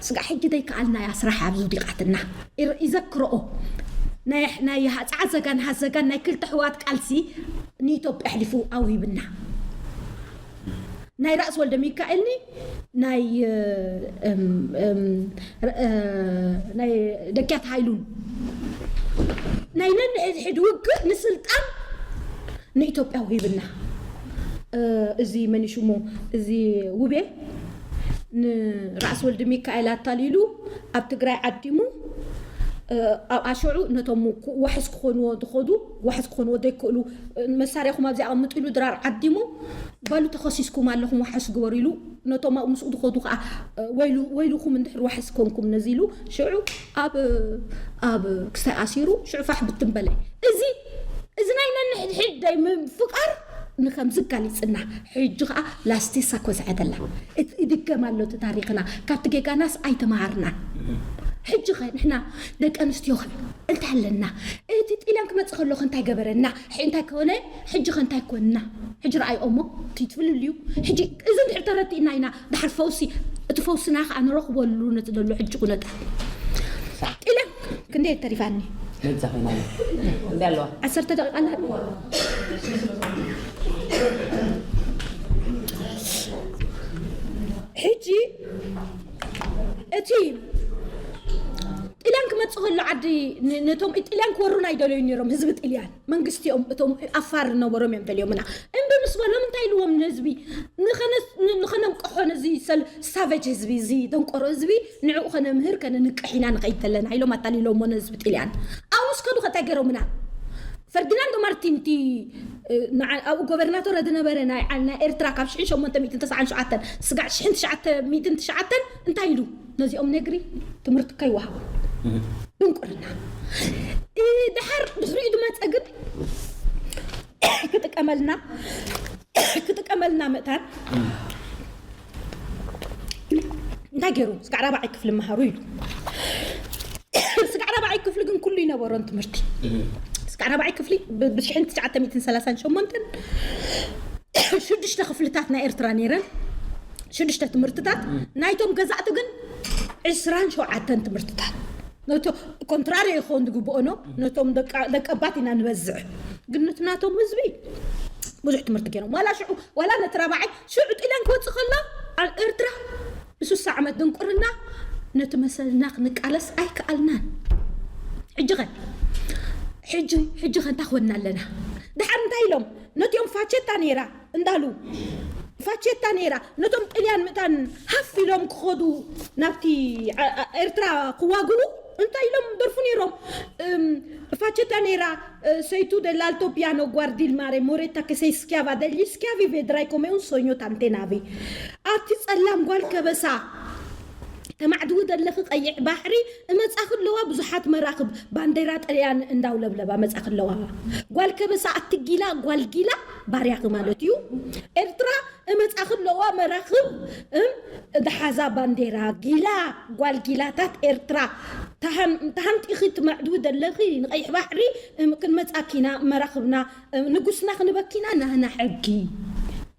ስጋ ሕጂ ዘይከኣልና እያ ስራሕ ኣብዚ ውዲቃትና ይር- ይዘክርኦ ናይ ናይ ሃፀዓዘጋን ሃዘጋን ናይ ክልተ ኣሕዋት ቃልሲ ንኢትዮጵያ ኣሕሊፉ ኣውሂብና። ናይ ራእሲ ወልደ ሚካኤልኒ ናይ እም፣ እም፣ ረ- እ፣ ናይ ደኪያት ሃይሉን ናይ ነንሕድሕድ ውግእ ንስልጣን ንኢትዮጵያ ውሂብና። እ፣ እዚ መን ሽሙ እዚ ውቤ ንራእሲ ወልደ ሚካኤል ኣታሊሉ ኣብ ትግራይ ዓዲሙ እ፣ ኣብ ኣሸዑ ነቶም ዋሕስ ክኾንዎ ዝኸዱ ዋሕስ ክኾንዎ ዘይክእሉ እ፣ መሳርያኹም ኣብዚ ኣቐምጡ ኢሉ ድራር ዓዲሙ በሉ ተኸሲስኩም ኣለኹም ዋሕስ ግበሩ ኢሉ ነቶም ኣብኡ ምስኡ ዝኸዱ ከዓ እ፣ ወይሉ- ወይልኹም እንድሕር ዋሕስ ኮንኩም ነዚ ኢሉ ሽዑ ኣብ ኣብ ክስታይ ኣሲሩ ሽዑ ፋሕ ብትን በለ። እዚ እዚ ናይ ነንሕድሕድ ደይ ምፍቃር ንከምዚ ጋሊፅና ሕጂ ከዓ ላስቲሳ ኮዝዐ ደላ። እት- ይድገም ኣሎ እቲ ታሪክና ካብቲ ጌጋናስ ኣይተምሃርናን። ሕጂ ኸ ንሕና ደቂ ኣንስትዮ ኸ እንታይ ኣለና? እቲ ጥልያን ክመፅእ ከሎ ኸ እንታይ ገበረና? ሕ- እንታይ ከሆነ? ሕጂ ኸ እንታይ ኮንና? ሕጂ ረኣይኦሞ እቲ ትፍልልዩ። ሕጂ እዚ እንድሕር ተረቲእና ኢና ድሓር ፈውሲ እቲ ፈውስና ከዓ ንረኽበሉ ነቲ ዘሎ ሕጂ ኩነታት። ጥልያን ክንደይ ተሪፋኒ? መዛ ኮይና ኣላ። ክንደይ ኣለዋ? ዓሰርተ ደቂቃ ኣላ። ሕጂ እቲ ጥልያን ክመፅእ ከሎ ዓዲ ን- ነቶም ጥልያን ክወሩና ኣይደለዩ ነይሮም ህዝቢ ጥልያን መንግስቲኦም እቶም ኣፋር ዝነበሮም እዮም ደልዮምና እምቢ ምስ በሎም እንታይ ኢልዎም ንህዝቢ ንኸነ- ን- ንኸነንቅሖ ነዚ ሰል- ሳቨጅ ህዝቢ እዚ ደንቆሮ ህዝቢ ንዕኡ ከነምህር ከነንቅሕ ኢና ንኸይድ ተለና ኢሎም ኣታሊሎሞ ንህዝቢ ጥልያን ኣብኡ ስከዱ ከታይ ገይሮምና ፈርዲናንዶ ማርቲን እቲ ኣብኡ ጎቨርናቶር ዝነበረ ናይ ኤርትራ ካብ ሽሕን ሸሞንተ ሚእትን ተስዓን ሸውዓተን ስጋዕ ሽሕን ትሽዓተ ሚእትን ትሽዓተን እንታይ ኢሉ ነዚኦም ነግሪ ትምህርቲ ከይወሃቡ ድንቁርና። ድሓር ድሕሪኡ ዝመፀ ግን ክጥቀመልና ክጥቀመልና ምእታን እንታይ ገይሩ ስጋዕ ራብዓይ ክፍሊ መሃሩ ኢሉ። ስጋዕ ራብዓይ ክፍሊ ግን ኩሉ ይነበሮን ትምህርቲ ስጋዕ ራብዓይ ክፍሊ ብሽሕን ትሽዓተ ሚእትን ሰላሳን ሸሞንተን ሽዱሽተ ክፍልታት ናይ ኤርትራ ነይረን። ሽዱሽተ ትምህርትታት ናይቶም ገዛእቲ ግን ዕስራን ሸውዓተን ትምህርትታት ነቶ ኮንትራሪ ይኸውን ዝግብኦ ነው። ነቶም ደቂ ኣባት ኢና ንበዝዕ ግን ነቲ ናቶም ህዝቢ ብዙሕ ትምህርቲ ገይሮም ዋላ ሽዑ ዋላ ነቲ ራብዓይ ሽዑ ጥልያን ክወፅእ ከሎ ኣብ ኤርትራ ብስሳ ዓመት ድንቁርና ነቲ መሰልና ክንቃለስ ኣይከኣልናን። ሕጂ ኸ ሕጂ ሕጂ ኸ እንታይ ክወና ኣለና? ድሓር እንታይ ኢሎም ነቲኦም ፋቸታ ነይራ እንዳሉ ፋቸታ ነይራ ነቶም ጥልያን ምእታን ሃፍ ኢሎም ክኸዱ ናብቲ ኤርትራ ክዋግኡ እንታይ ኢሎም ደርፉ ነይሮም። ፋቸታ ነይራ sei tu dell'alto piano guardi il mare moretta che sei schiava degli schiavi vedrai come un sogno tante navi ኣብቲ ጸላም ጓል ከበሳ ተማዕድዊ ዘለኺ ቀይሕ ባሕሪ እመጻኺ ኣለዋ ብዙሓት መራኽብ ባንዴራ ጥልያን እንዳውለብለባ መጻኺ ኣለዋ። ጓል ከበሳ ኣትጊላ ጓል ጊላ ባርያኺ ማለት እዩ። ኤርትራ እመጻኺ ኣለዋ መራኽብ እም ዝሓዛ ባንዴራ ጊላ ጓል ጊላታት ኤርትራ ተሃንጢኺ ትመዕድዊ ዘለኺ ንቀይሕ ባሕሪ ክንመጻኪና መራኽብና ንጉስና ክንበኪና ናህና ሕጊ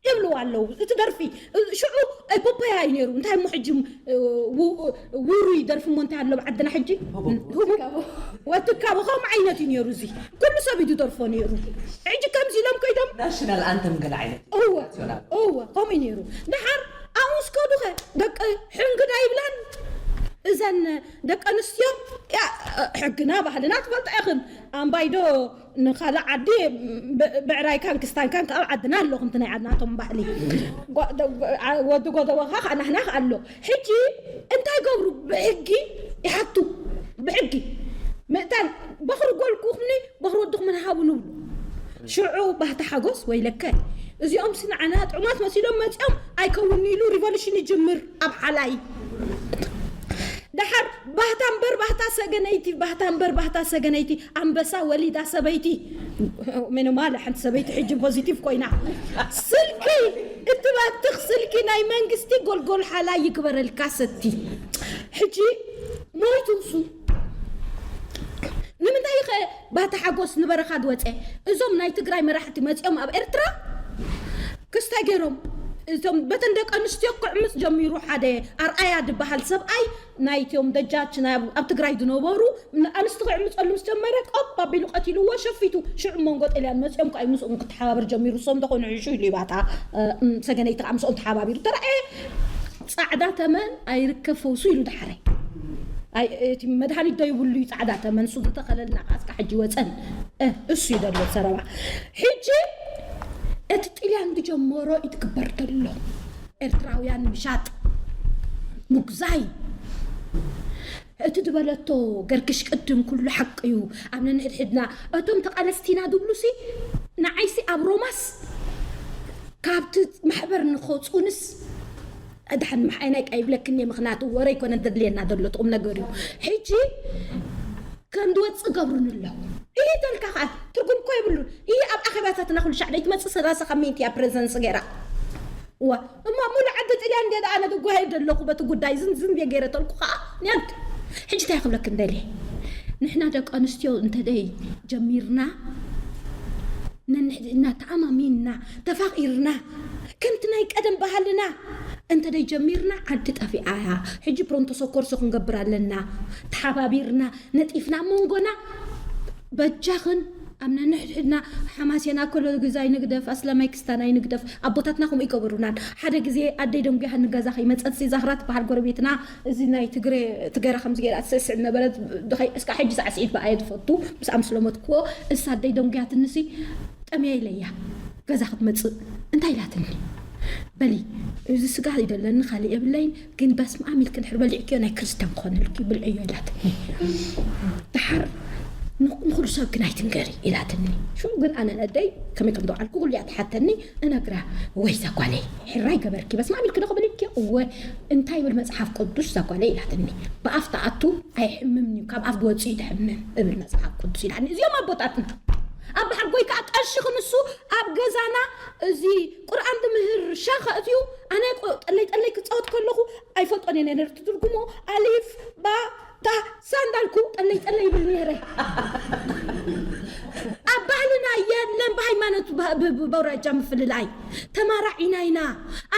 ይብልዋ ኣለዉ። እቲ ደርፊ ሽዑ ኤፖፓያ እዩ ነይሩ። እንታይ እሞ ሕጂ ውሩይ ደርፊ እሞ እንታይ ኣሎ ኣብ ዓድና ሕጂ ወትካቦ ከምኡ ዓይነት እዩ ነይሩ። እዚ ኩሉ ሰብ እዩ ዝደርፎ ነይሩ። ሕጂ ከምዚ ኢሎም ከይዶም ናሽናል ኣንተም ገለ ዓይነት እወ እወ ከምኡ እዩ ነይሩ። ድሓር ኣብኡ ስከዱኸ ደቂ ሕንግዳ ይብላን እዘን ደቂ ኣንስትዮ ሕግና ባህልና ትፈልጣ ኢኽን ኣምባይዶ ንኻልእ ዓዲ ብዕራይካን ክስታንካን ካብ ዓድና ኣሎ ከምቲ ናይ ዓድናቶም ባህሊ ወዲ ጎደቦኻ ከዓ ናህና ከዓ ኣሎ። ሕጂ እንታይ ገብሩ ብሕጊ ይሓቱ ብሕጊ ምእታን በኽሪ ጎልኩኹምኒ በኽሪ ወድኹምን ሃቡ ንብሉ። ሽዑ ባህታ ሓጎስ ወይለከ እዚኦም ሲ ንዓና ጥዑማት መሲሎም መፂኦም ኣይከውን ኢሉ ሪቮሉሽን ይጅምር ኣብ ሓላይ ደሓር ባህታ እምበር ባህታ ሰገነይቲ ባህታ እምበር ባህታ ሰገነይቲ ኣንበሳ ወሊዳ ሰበይቲ ምንማለ ሓንቲ ሰበይቲ ሕጂ ፖዚቲቭ ኮይና ስልኪ እትባትኽ ስልኪ ናይ መንግስቲ ጎልጎል ሓላይ ይግበረልካ ሰቲ ሕጂ ሞይቱ ንሱ ንምንታይ ኸ ባህታ ሓጎስ ንበረኻ ዝወፀ እዞም ናይ ትግራይ መራሕቲ መፂኦም ኣብ ኤርትራ ክስታይ ገይሮም እቶም በተን ደቂ ኣንስትዮ ክዕምፅ ጀሚሩ ሓደ ኣርኣያ ዝበሃል ሰብኣይ ናይቶም ደጃች ኣብ ትግራይ ዝነበሩ ኣንስቲ ክዕምፀሉ ምስ ጀመረ ቆብ ኣቢሉ ቀቲልዎ ሸፊቱ ሽዑ መንጎ ጣልያን መፂኦም ከዓ ምስኦም ክተሓባበር ጀሚሩ እሶም ደኾኑ ዕሹ ኢሉ ይባታ ሰገነይቲ ከዓ ምስኦም ተሓባቢሩ ተረኣየ ፃዕዳ ተመን ኣይርከብ ፈውሱ ኢሉ ዳሕረይ እቲ መድሃኒት ዶ ይብሉ እዩ ፃዕዳ ተመን እሱ ዝተኸለልና ከዓ እስካ ሕጂ ወፀን እሱ ይደሎ ሰረባ ሕጂ እቲ ጥልያን ዝጀመሮ ይትግበር ዘሎ ኤርትራውያን ምሻጥ ምጉዛይ እቲ ዝበለቶ ገርግሽ ቅድም ኩሉ ሓቂ እዩ ኣብ ነንሕድሕድና እቶም ተቃለስቲና ዝብሉሲ ንዓይሲ ኣብ ሮማስ ካብቲ ማሕበር ንኸፁንስ ኣድሓን ምሓይናይ ቃ ይብለክን እየ ምክንያቱ ወረ ይኮነ ዘድልየና ዘሎ ትቁም ነገር እዩ ሕጂ ከም ዝወፅእ ገብሩን ኣሎ ይህ ተልካ ከዓ ትርጉም እኮ የብሉን ይህ ኣብ ኣኼባታትና ኩሉ ሻዕ ደይትመፅእ ሰላሳ ካብ ሚእቲ እያ ፕሬዘንስ ገይራ እዋ እማ ሙሉ ዓዲ ጥልያን እንደ ኣነ ዝጓየድ ዘለኹ በቲ ጉዳይ ዝን ዝን ገይረ ተልኩ ከዓ ኒያት ሕጂ እንታይ ክብለክ እንደልየ ንሕና ደቂ ኣንስትዮ እንተደይ ጀሚርና ነንሕድሕድና ተኣማሚንና ተፋቒርና ከምቲ ናይ ቀደም ባህልና እንተደይ ጀሚርና ዓዲ ጠፊኣ እያ ሕጂ ፕሮንቶሶ ኮርሶ ክንገብር ኣለና ተሓባቢርና ነጢፍና መንጎና በጃኽን ኣብ ነንሕድሕድና ሓማሴና ኮሎ ግዛይ ንግደፍ ኣስላማይ ክስታናይ ንግደፍ ኣቦታትና ከምኡ ይገበሩናን ሓደ ግዜ ኣደይ ደንጉያ ንገዛ ከይመፀት ዛኽራ ትበሃል ጎረቤትና እዚ ናይ ትግረ ትገራ ከም ዝገይራ ትስዕስዕ ነበረት እስካ ሕጂ ሳዕስዒት ብኣየ ትፈቱ ምስ ኣምስለመትክዎ እሳ ኣደይ ደንጉያትንሲ ጠምያ ኢለያ ገዛ ክትመፅእ እንታይ ኢላትኒ በሊ እዚ ስጋ ይደለኒ ካልእ የብለይን ግን በስመኣም ኢልኪ ድሕር በሊዕክዮ ናይ ክርስትያን ክኾነልኪ ብልዕዮ ኢላትኒ ድሓር ንኹ- ንኹሉ ሰብ ግን ኣይትንገሪ ኢላትኒ። ሽዑ ግን ኣነ ነደይ ከመይ ከም ተውዓልኩ ኩሉ እያ ትሓተኒ። እነግራ፣ ወይ እዛ ጓለይ፣ ሕራይ ገበርኪ፣ በስመ ኣብ ኢልኪ ዶ ክብል ኢልኪ? እወ። እንታይ ይብል መጽሓፍ ቅዱስ እዛ ጓለይ ኢላትኒ? ብኣፍ ትኣቱ ኣይሕምምን እዩ፣ ካብ ኣፍ ዝወጽእ እዩ ድሕምም እብል መጽሓፍ ቅዱስ ኢላትኒ። እዚኦም ኣቦታትና ኣብ ባሕር ጎይ ከዓ ቀሺ ክንሱ ኣብ ገዛና እዚ ቁርኣን ድምህር ሻኸ እዚኡ ኣነ ቆ- ጠለይ ጠለይ ክፃወት ከለኹ ኣይፈልጦን እየ ነርት ትርጉሞ ኣሊፍ ባ ታ ሳንዳልኩ ጠለይ ጠለይ ይብል ነይረ። ኣብ ባህልና የለን ብሃይማኖት በ- ብ- ብ- በውራጃ ምፍልላይ ተማራዒና ኢና።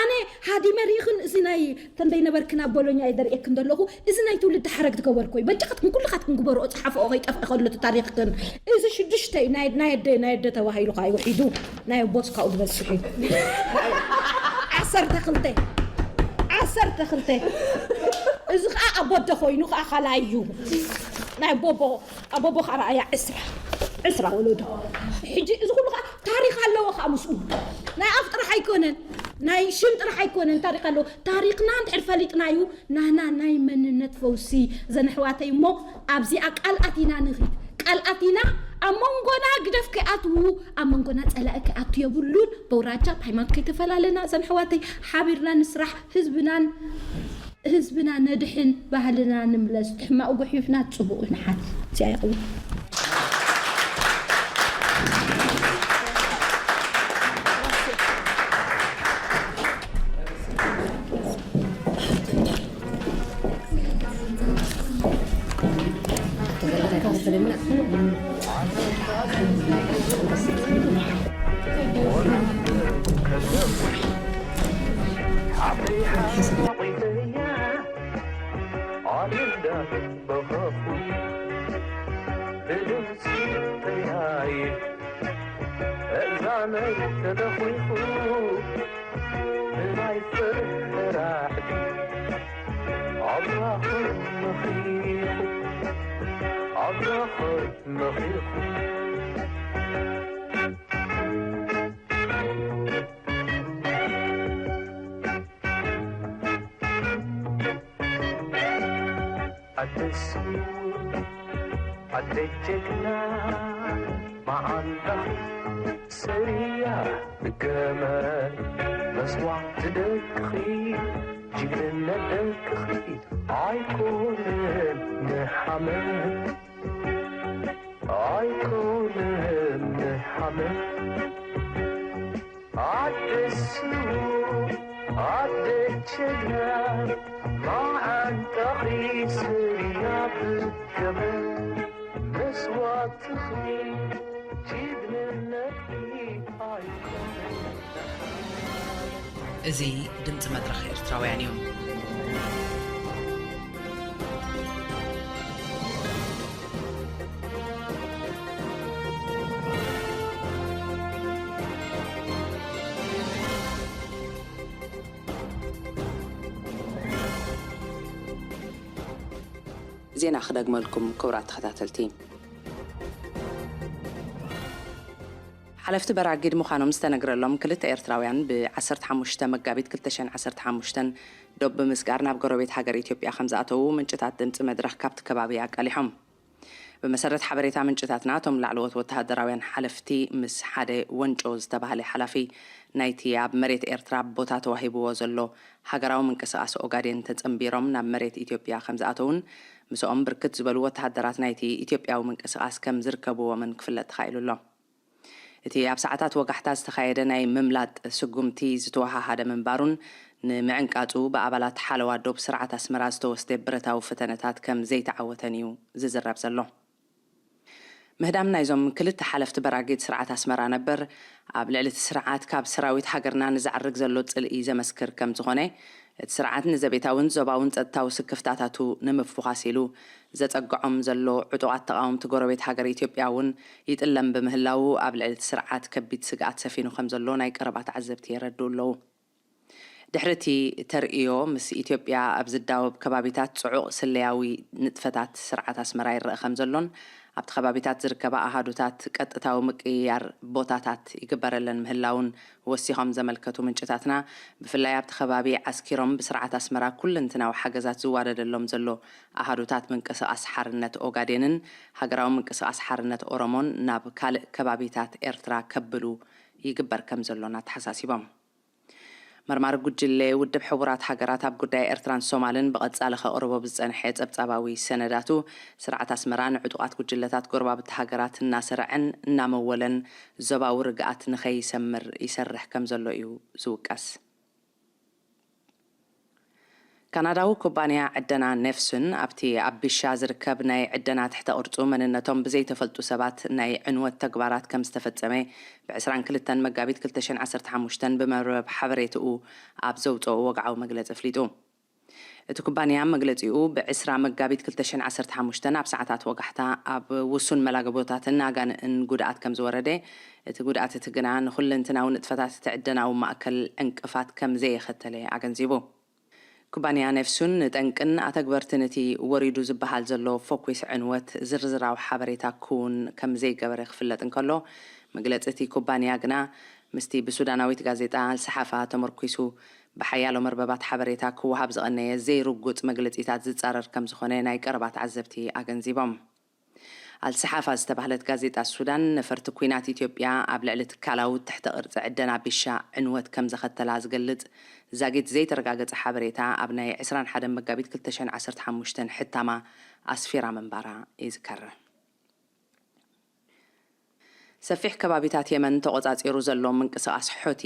ኣነ ሃዲመ ርኢኽን እዚ ናይ ተንደይ ነበርክን ኣብ ቦሎኛ እየ ደርእየክን ዘለኹ። እዚ ናይ ትውልዲ ሓረግ ትገበርኮ እዩ በጃኻትክን ኩልኻትክን ግበርኦ። ፀሓፍኦ ከይጠፍእ ከሎ እቲ ታሪኽክን እዚ ሽዱሽተ እዩ። ናይ ናይ ኣደ ናይ ኣደ ተባሂሉ ከዓ ይውሒዱ ናይ ኣቦስ ካብኡ ዝበዝሕ እዩ። ዓሰርተ ክልተ ዓሰርተ ክልተ እዚ ከዓ ኣቦ ኣደ ኮይኑ ከዓ ካልኣይ እዩ። ናይ ኣቦቦ ኣቦቦ ከዓ ረኣያ ዕስራ ዕስራ ወለዶ። ሕጂ እዚ ኩሉ ከዓ ታሪክ ኣለዎ ከዓ ምስኡ ናይ ኣፍ ጥራሕ ኣይኮነን ናይ ሽም ጥራሕ ኣይኮነን ታሪክ ኣለዎ። ታሪክና እንድሕር ፈሊጥናዩ ናህና ናይ መንነት ፈውሲ ዘንሕዋተይ እሞ ኣብዚኣ ቃል ኣቲና ንኺድ ቃል ኣቲና ኣብ መንጎና ግደፍ ከይኣትዉ ኣብ መንጎና ፀላኢ ከይኣቱ የብሉን። በውራጃ ብሃይማኖት ከይተፈላለና ዘንሕዋተይ ሓቢርና ንስራሕ ህዝብናን ህዝብና ነድሕን ባህልና ንምለስ ሕማቕ ጉሒፍና ፅቡቕ ንሓት እዚኣ ይኸውን። እዚ ድምፂ መድረኽ ኤርትራውያን እዩ። ዜና ክደግመልኩም ክቡራት ተኸታተልቲ። ሓለፍቲ በራጊድ ምዃኖም ዝተነግረሎም ክልተ ኤርትራውያን ብ ዓሰርተ ሓሙሽተ መጋቢት ክልተ ሽሕን ዓሰርተ ሓሙሽተን ዶብ ብምስጋር ናብ ጎረቤት ሃገር ኢትዮጵያ ከም ዝኣተዉ ምንጭታት ድምፂ መድረኽ ካብቲ ከባቢ ኣቃሊሖም። ብመሰረት ሓበሬታ ምንጭታትና እቶም ላዕለዎት ወተሃደራውያን ሓለፍቲ ምስ ሓደ ወንጮ ዝተባህለ ሓላፊ ናይቲ ኣብ መሬት ኤርትራ ቦታ ተዋሂብዎ ዘሎ ሃገራዊ ምንቅስቃስ ኦጋዴን ተጸንቢሮም ናብ መሬት ኢትዮጵያ ከም ዝኣተዉን ምስኦም ብርክት ዝበሉ ወተሃደራት ናይቲ ኢትዮጵያዊ ምንቅስቃስ ከም ዝርከብዎምን ክፍለጥ ተኻኢሉ ኣሎ። እቲ ኣብ ሰዓታት ወጋሕታ ዝተኻየደ ናይ ምምላጥ ስጉምቲ ዝተወሃሃደ ምንባሩን ንምዕንቃጹ ብኣባላት ሓለዋ ዶብ ስርዓት ኣስመራ ዝተወስደ ብረታዊ ፈተነታት ከም ዘይተዓወተን እዩ ዝዝረብ ዘሎ። ምህዳም ናይዞም ክልተ ሓለፍቲ በራጊድ ስርዓት ኣስመራ ነበር ኣብ ልዕሊ እቲ ስርዓት ካብ ሰራዊት ሃገርና ንዘዕርግ ዘሎ ጽልኢ ዘመስክር ከም ዝኾነ እቲ ስርዓት ንዘቤታውን ዞባውን ጸጥታዊ ስክፍታታቱ ንምፍዃስ ኢሉ ዘጸግዖም ዘሎ ዕጡቓት ተቓወምቲ ጎረቤት ሃገር ኢትዮጵያ እውን ይጥለም ብምህላዉ ኣብ ልዕሊ እቲ ስርዓት ከቢድ ስግኣት ሰፊኑ ከም ዘሎ ናይ ቀረባ ተዓዘብቲ የረድኡ ኣለዉ። ድሕሪ እቲ ተርእዮ፣ ምስ ኢትዮጵያ ኣብ ዝዳወብ ከባቢታት ጽዑቕ ስለያዊ ንጥፈታት ስርዓት ኣስመራ ይረአ ከም ዘሎን ኣብቲ ከባቢታት ዝርከባ ኣሃዱታት ቀጥታዊ ምቅይያር ቦታታት ይግበረለን ምህላውን ወሲኾም ዘመልከቱ ምንጭታትና፣ ብፍላይ ኣብቲ ከባቢ ዓስኪሮም ብስርዓት ኣስመራ ኩለንትናዊ ሓገዛት ዝዋደደሎም ዘሎ ኣሃዱታት ምንቅስቓስ ሓርነት ኦጋዴንን ሃገራዊ ምንቅስቓስ ሓርነት ኦሮሞን ናብ ካልእ ከባቢታት ኤርትራ ከብሉ ይግበር ከም ዘሎን ኣተሓሳሲቦም። መርማሪ ጉጅለ ውድብ ሕቡራት ሃገራት ኣብ ጉዳይ ኤርትራን ሶማልን ብቐጻሊ ከቕርቦ ብዝጸንሐ ጸብጻባዊ ሰነዳቱ፣ ስርዓት ኣስመራ ንዕጡቓት ጉጅለታት ጎረባብቲ ሃገራት እናሰረዐን እናመወለን ዞባዊ ርግኣት ንኸይሰምር ይሰርሕ ከም ዘሎ እዩ ዝውቀስ። ካናዳዊ ኩባንያ ዕደና ኔፍሱን ኣብቲ ኣብ ቢሻ ዝርከብ ናይ ዕደና ትሕተ ቅርጹ መንነቶም ብዘይተፈልጡ ሰባት ናይ ዕንወት ተግባራት ከም ዝተፈጸመ ብ ዕስራን ክልተን መጋቢት ክልተ ሽሕን ዓሰርተ ሓሙሽተን ብመርበብ ሓበሬትኡ ኣብ ዘውጽኦ ወግዓዊ መግለጺ ኣፍሊጡ። እቲ ኩባንያ መግለጺኡ ብ ዕስራ መጋቢት ክልተ ሽሕን ዓሰርተ ሓሙሽተን ኣብ ሰዓታት ወጋሕታ ኣብ ውሱን መላገቦታትን ኣጋንእን ጉድኣት ከም ዝወረደ፣ እቲ ጉድኣት እቲ ግና ንኹለንትናዊ ንጥፈታት እቲ ዕደናዊ ማእከል ዕንቅፋት ከም ዘየኸተለ ኣገንዚቡ። ኩባንያ ኔፍሱን ንጠንቅን ኣተግበርትን እቲ ወሪዱ ዝበሃል ዘሎ ፎኪስ ዕንወት ዝርዝራዊ ሓበሬታ ክውን ከም ዘይገበረ ክፍለጥ እንከሎ፣ መግለጺ እቲ ኩባንያ ግና ምስቲ ብሱዳናዊት ጋዜጣ ኣልሰሓፋ ተመርኲሱ ብሓያሎ መርበባት ሓበሬታ ክወሃብ ዝቐነየ ዘይርጉጽ መግለጺታት ዝጻረር ከም ዝኾነ ናይ ቀረባ ተዓዘብቲ ኣገንዚቦም። ኣልሰሓፋ ዝተባህለት ጋዜጣ ሱዳን፣ ነፈርቲ ኲናት ኢትዮጵያ ኣብ ልዕሊ ትካላዊ ትሕተ ቅርጺ ዕደና ቢሻ ዕንወት ከም ዘኸተላ ዝገልጽ ዛጊት ዘይተረጋገጸ ሓበሬታ ኣብ ናይ ዕስራን ሓደን መጋቢት ክልተ ሽሕን ዓሰርተ ሓሙሽተን ሕታማ ኣስፊራ ምንባራ ይዝከር። ሰፊሕ ከባቢታት የመን ተቖጻጺሩ ዘሎ ምንቅስቓስ ሑቲ፣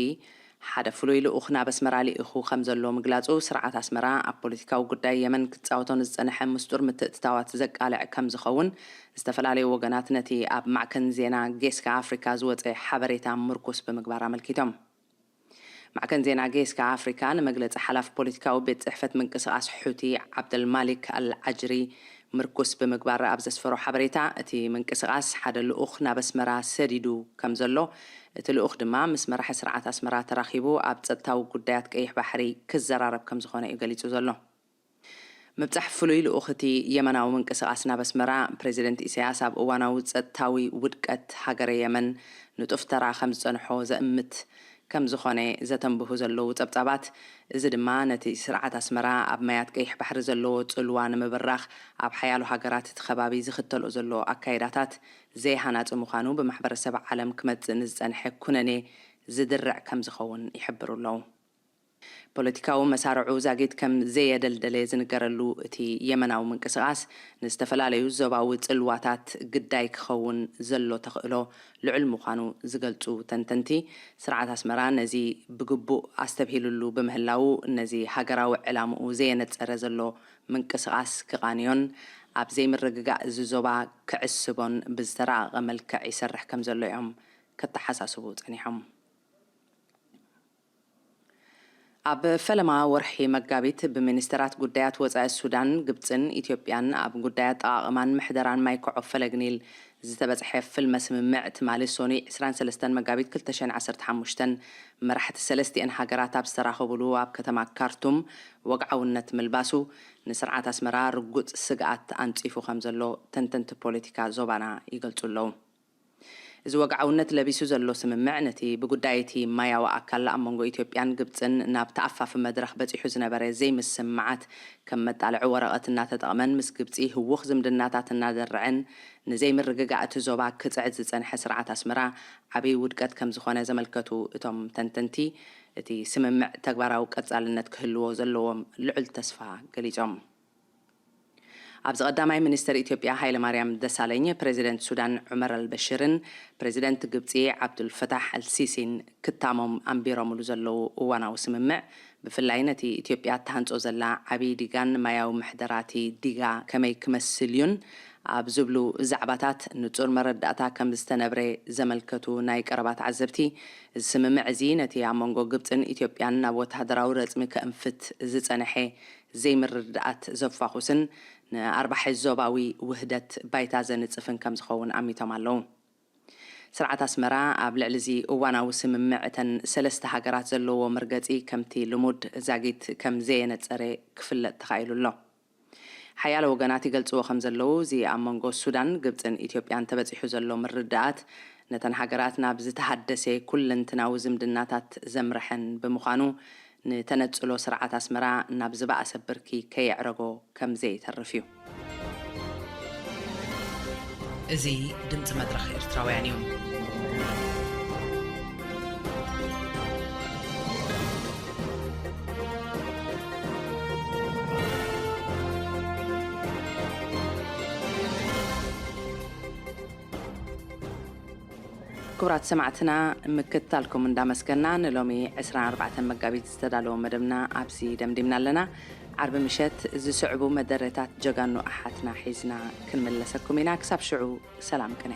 ሓደ ፍሉይ ልኡኽ ናብ ኣስመራ ልኢኹ ከም ዘሎ ምግላጹ፣ ስርዓት ኣስመራ ኣብ ፖለቲካዊ ጉዳይ የመን ክጻወቶ ንዝጸንሐ ምስጡር ምትእትታዋት ዘቃልዕ ከም ዝኸውን ዝተፈላለዩ ወገናት ነቲ ኣብ ማዕከን ዜና ጌስካ ኣፍሪካ ዝወጸ ሓበሬታ ምርኩስ ብምግባር ኣመልኪቶም። ማዕከን ዜና ጌስካ ኣፍሪካ ንመግለጺ ሓላፊ ፖለቲካዊ ቤት ጽሕፈት ምንቅስቓስ ሑቲ ዓብደልማሊክ ኣልዓጅሪ ምርኩስ ብምግባር ኣብ ዘስፈሮ ሓበሬታ፣ እቲ ምንቅስቓስ ሓደ ልኡኽ ናብ ኣስመራ ሰዲዱ ከም ዘሎ፣ እቲ ልኡኽ ድማ ምስ መራሒ ስርዓት ኣስመራ ተራኺቡ ኣብ ጸጥታዊ ጉዳያት ቀይሕ ባሕሪ ክዘራረብ ከም ዝኾነ እዩ ገሊጹ ዘሎ። ምብጻሕ ፍሉይ ልኡኽ እቲ የመናዊ ምንቅስቓስ ናብ ኣስመራ፣ ፕሬዚደንት ኢሳያስ ኣብ እዋናዊ ጸጥታዊ ውድቀት ሃገረ የመን ንጡፍ ተራ ከም ዝጸንሖ ዘእምት ከም ዝኾነ ዘተንብሁ ዘለዉ ጸብጻባት፣ እዚ ድማ ነቲ ስርዓት ኣስመራ ኣብ ማያት ቀይሕ ባሕሪ ዘለዎ ጽልዋ ንምብራኽ ኣብ ሓያሎ ሃገራት እቲ ከባቢ ዝኽተልኦ ዘሎ ኣካይዳታት ዘይሃናጺ ምዃኑ ብማሕበረሰብ ዓለም ክመጽእ ንዝጸንሐ ኩነኔ ዝድርዕ ከም ዝኸውን ይሕብሩ ኣለዉ። ፖለቲካዊ መሳርዑ ዛጊት ከም ዘየደልደለ ዝንገረሉ እቲ የመናዊ ምንቅስቓስ፣ ንዝተፈላለዩ ዞባዊ ጽልዋታት ግዳይ ክኸውን ዘሎ ተኽእሎ ልዑል ምዃኑ ዝገልጹ ተንተንቲ፣ ስርዓት ኣስመራ ነዚ ብግቡእ ኣስተብሂሉሉ ብምህላዉ፣ ነዚ ሃገራዊ ዕላምኡ ዘየነጸረ ዘሎ ምንቅስቓስ ክቓንዮን ኣብ ዘይምርግጋእ እዚ ዞባ ክዕስቦን ብዝተራቐቐ መልክዕ ይሰርሕ ከም ዘሎ እዮም ከተሓሳስቡ ጸኒሖም። ኣብ ፈለማ ወርሒ መጋቢት ብሚኒስተራት ጉዳያት ወጻኢ ሱዳን፣ ግብጽን ኢትዮጵያን ኣብ ጉዳይ ኣጠቓቕማን ምሕደራን ማይ ኮዖ ፈለግ ኒል ዝተበጽሐ ፍልመ ስምምዕ፣ ትማሊ ሶኑይ ዕስራን ሰለስተን መጋቢት ክልተ ሽሕን ዓሰርተ ሓሙሽተን መራሕቲ ሰለስቲኤን ሃገራት ኣብ ዝተራኸቡሉ ኣብ ከተማ ካርቱም ወግዓውነት ምልባሱ፣ ንስርዓት ኣስመራ ርጉጽ ስግኣት ኣንጺፉ ከም ዘሎ ተንተንቲ ፖለቲካ ዞባና ይገልጹ ኣለዉ። እዚ ወግዓውነት ለቢሱ ዘሎ ስምምዕ፣ ነቲ ብጉዳይ እቲ ማያዊ ኣካል ኣብ መንጎ ኢትዮጵያን ግብጽን ናብ ተኣፋፊ መድረኽ በጺሑ ዝነበረ ዘይምስምማዓት ከም መጣልዒ ወረቐት እናተጠቕመን፣ ምስ ግብጺ ህዉኽ ዝምድናታት እናደርዐን፣ ንዘይምርግጋእ እቲ ዞባ ክጽዕድ ዝጸንሐ ስርዓት ኣስመራ ዓብዪ ውድቀት ከም ዝኾነ ዘመልከቱ እቶም ተንተንቲ፣ እቲ ስምምዕ ተግባራዊ ቀጻልነት ክህልዎ ዘለዎም ልዑል ተስፋ ገሊጾም። ኣብዚ ቀዳማይ ሚኒስተር ኢትዮጵያ ሃይለማርያም ደሳለኝ፣ ፕሬዚደንት ሱዳን ዑመር ኣልበሽርን ፕሬዚደንት ግብጺ ዓብዱልፈታሕ ኣልሲሲን ክታሞም ኣንቢሮምሉ ዘለዉ እዋናዊ ስምምዕ፣ ብፍላይ ነቲ ኢትዮጵያ እትሃንጾ ዘላ ዓብዪ ዲጋን ማያዊ ምሕደራቲ ዲጋ ከመይ ክመስል እዩን ኣብ ዝብሉ ዛዕባታት ንጹር መረዳእታ ከም ዝተነብረ ዘመልከቱ ናይ ቀረባ ተዓዘብቲ፣ እዚ ስምምዕ እዚ ነቲ ኣብ መንጎ ግብጽን ኢትዮጵያን ናብ ወተሃደራዊ ረጽሚ ከእንፍት ዝጸንሐ ዘይምርድዳኣት ዘፋኹስን ንኣርባሒ ዞባዊ ውህደት ባይታ ዘንጽፍን ከም ዝኸውን ኣሚቶም ኣለዉ። ስርዓት ኣስመራ ኣብ ልዕሊ እዚ እዋናዊ ስምምዕ እተን ሰለስተ ሃገራት ዘለዎ መርገጺ ከምቲ ልሙድ ዛጊት ከም ዘየነጸረ ክፍለጥ ተኻኢሉ ኣሎ። ሓያለ ወገናት ይገልጽዎ ከም ዘለዉ፣ እዚ ኣብ መንጎ ሱዳን፣ ግብጽን ኢትዮጵያን ተበጺሑ ዘሎ ምርድኣት፣ ነተን ሃገራት ናብ ዝተሃደሰ ኩለንትናዊ ዝምድናታት ዘምርሐን ብምዃኑ፣ ንተነጽሎ ስርዓት ኣስመራ ናብ ዝበኣሰ ብርኪ ከየዕረጎ ከም ዘይተርፍ እዩ። እዚ ድምጺ መድረኽ ኤርትራውያን እዩ። ክቡራት ሰማዕትና፣ ምክትታልኩም እንዳመስገና፣ ንሎሚ ዕስራን ኣርባዕተን መጋቢት ዝተዳለወ መደብና ኣብዚ ደምዲምና ኣለና። ዓርቢ ምሸት ዝስዕቡ መደረታት ጀጋኑ ኣሓትና ሒዝና ክንምለሰኩም ኢና። ክሳብ ሽዑ ሰላም ቅነ።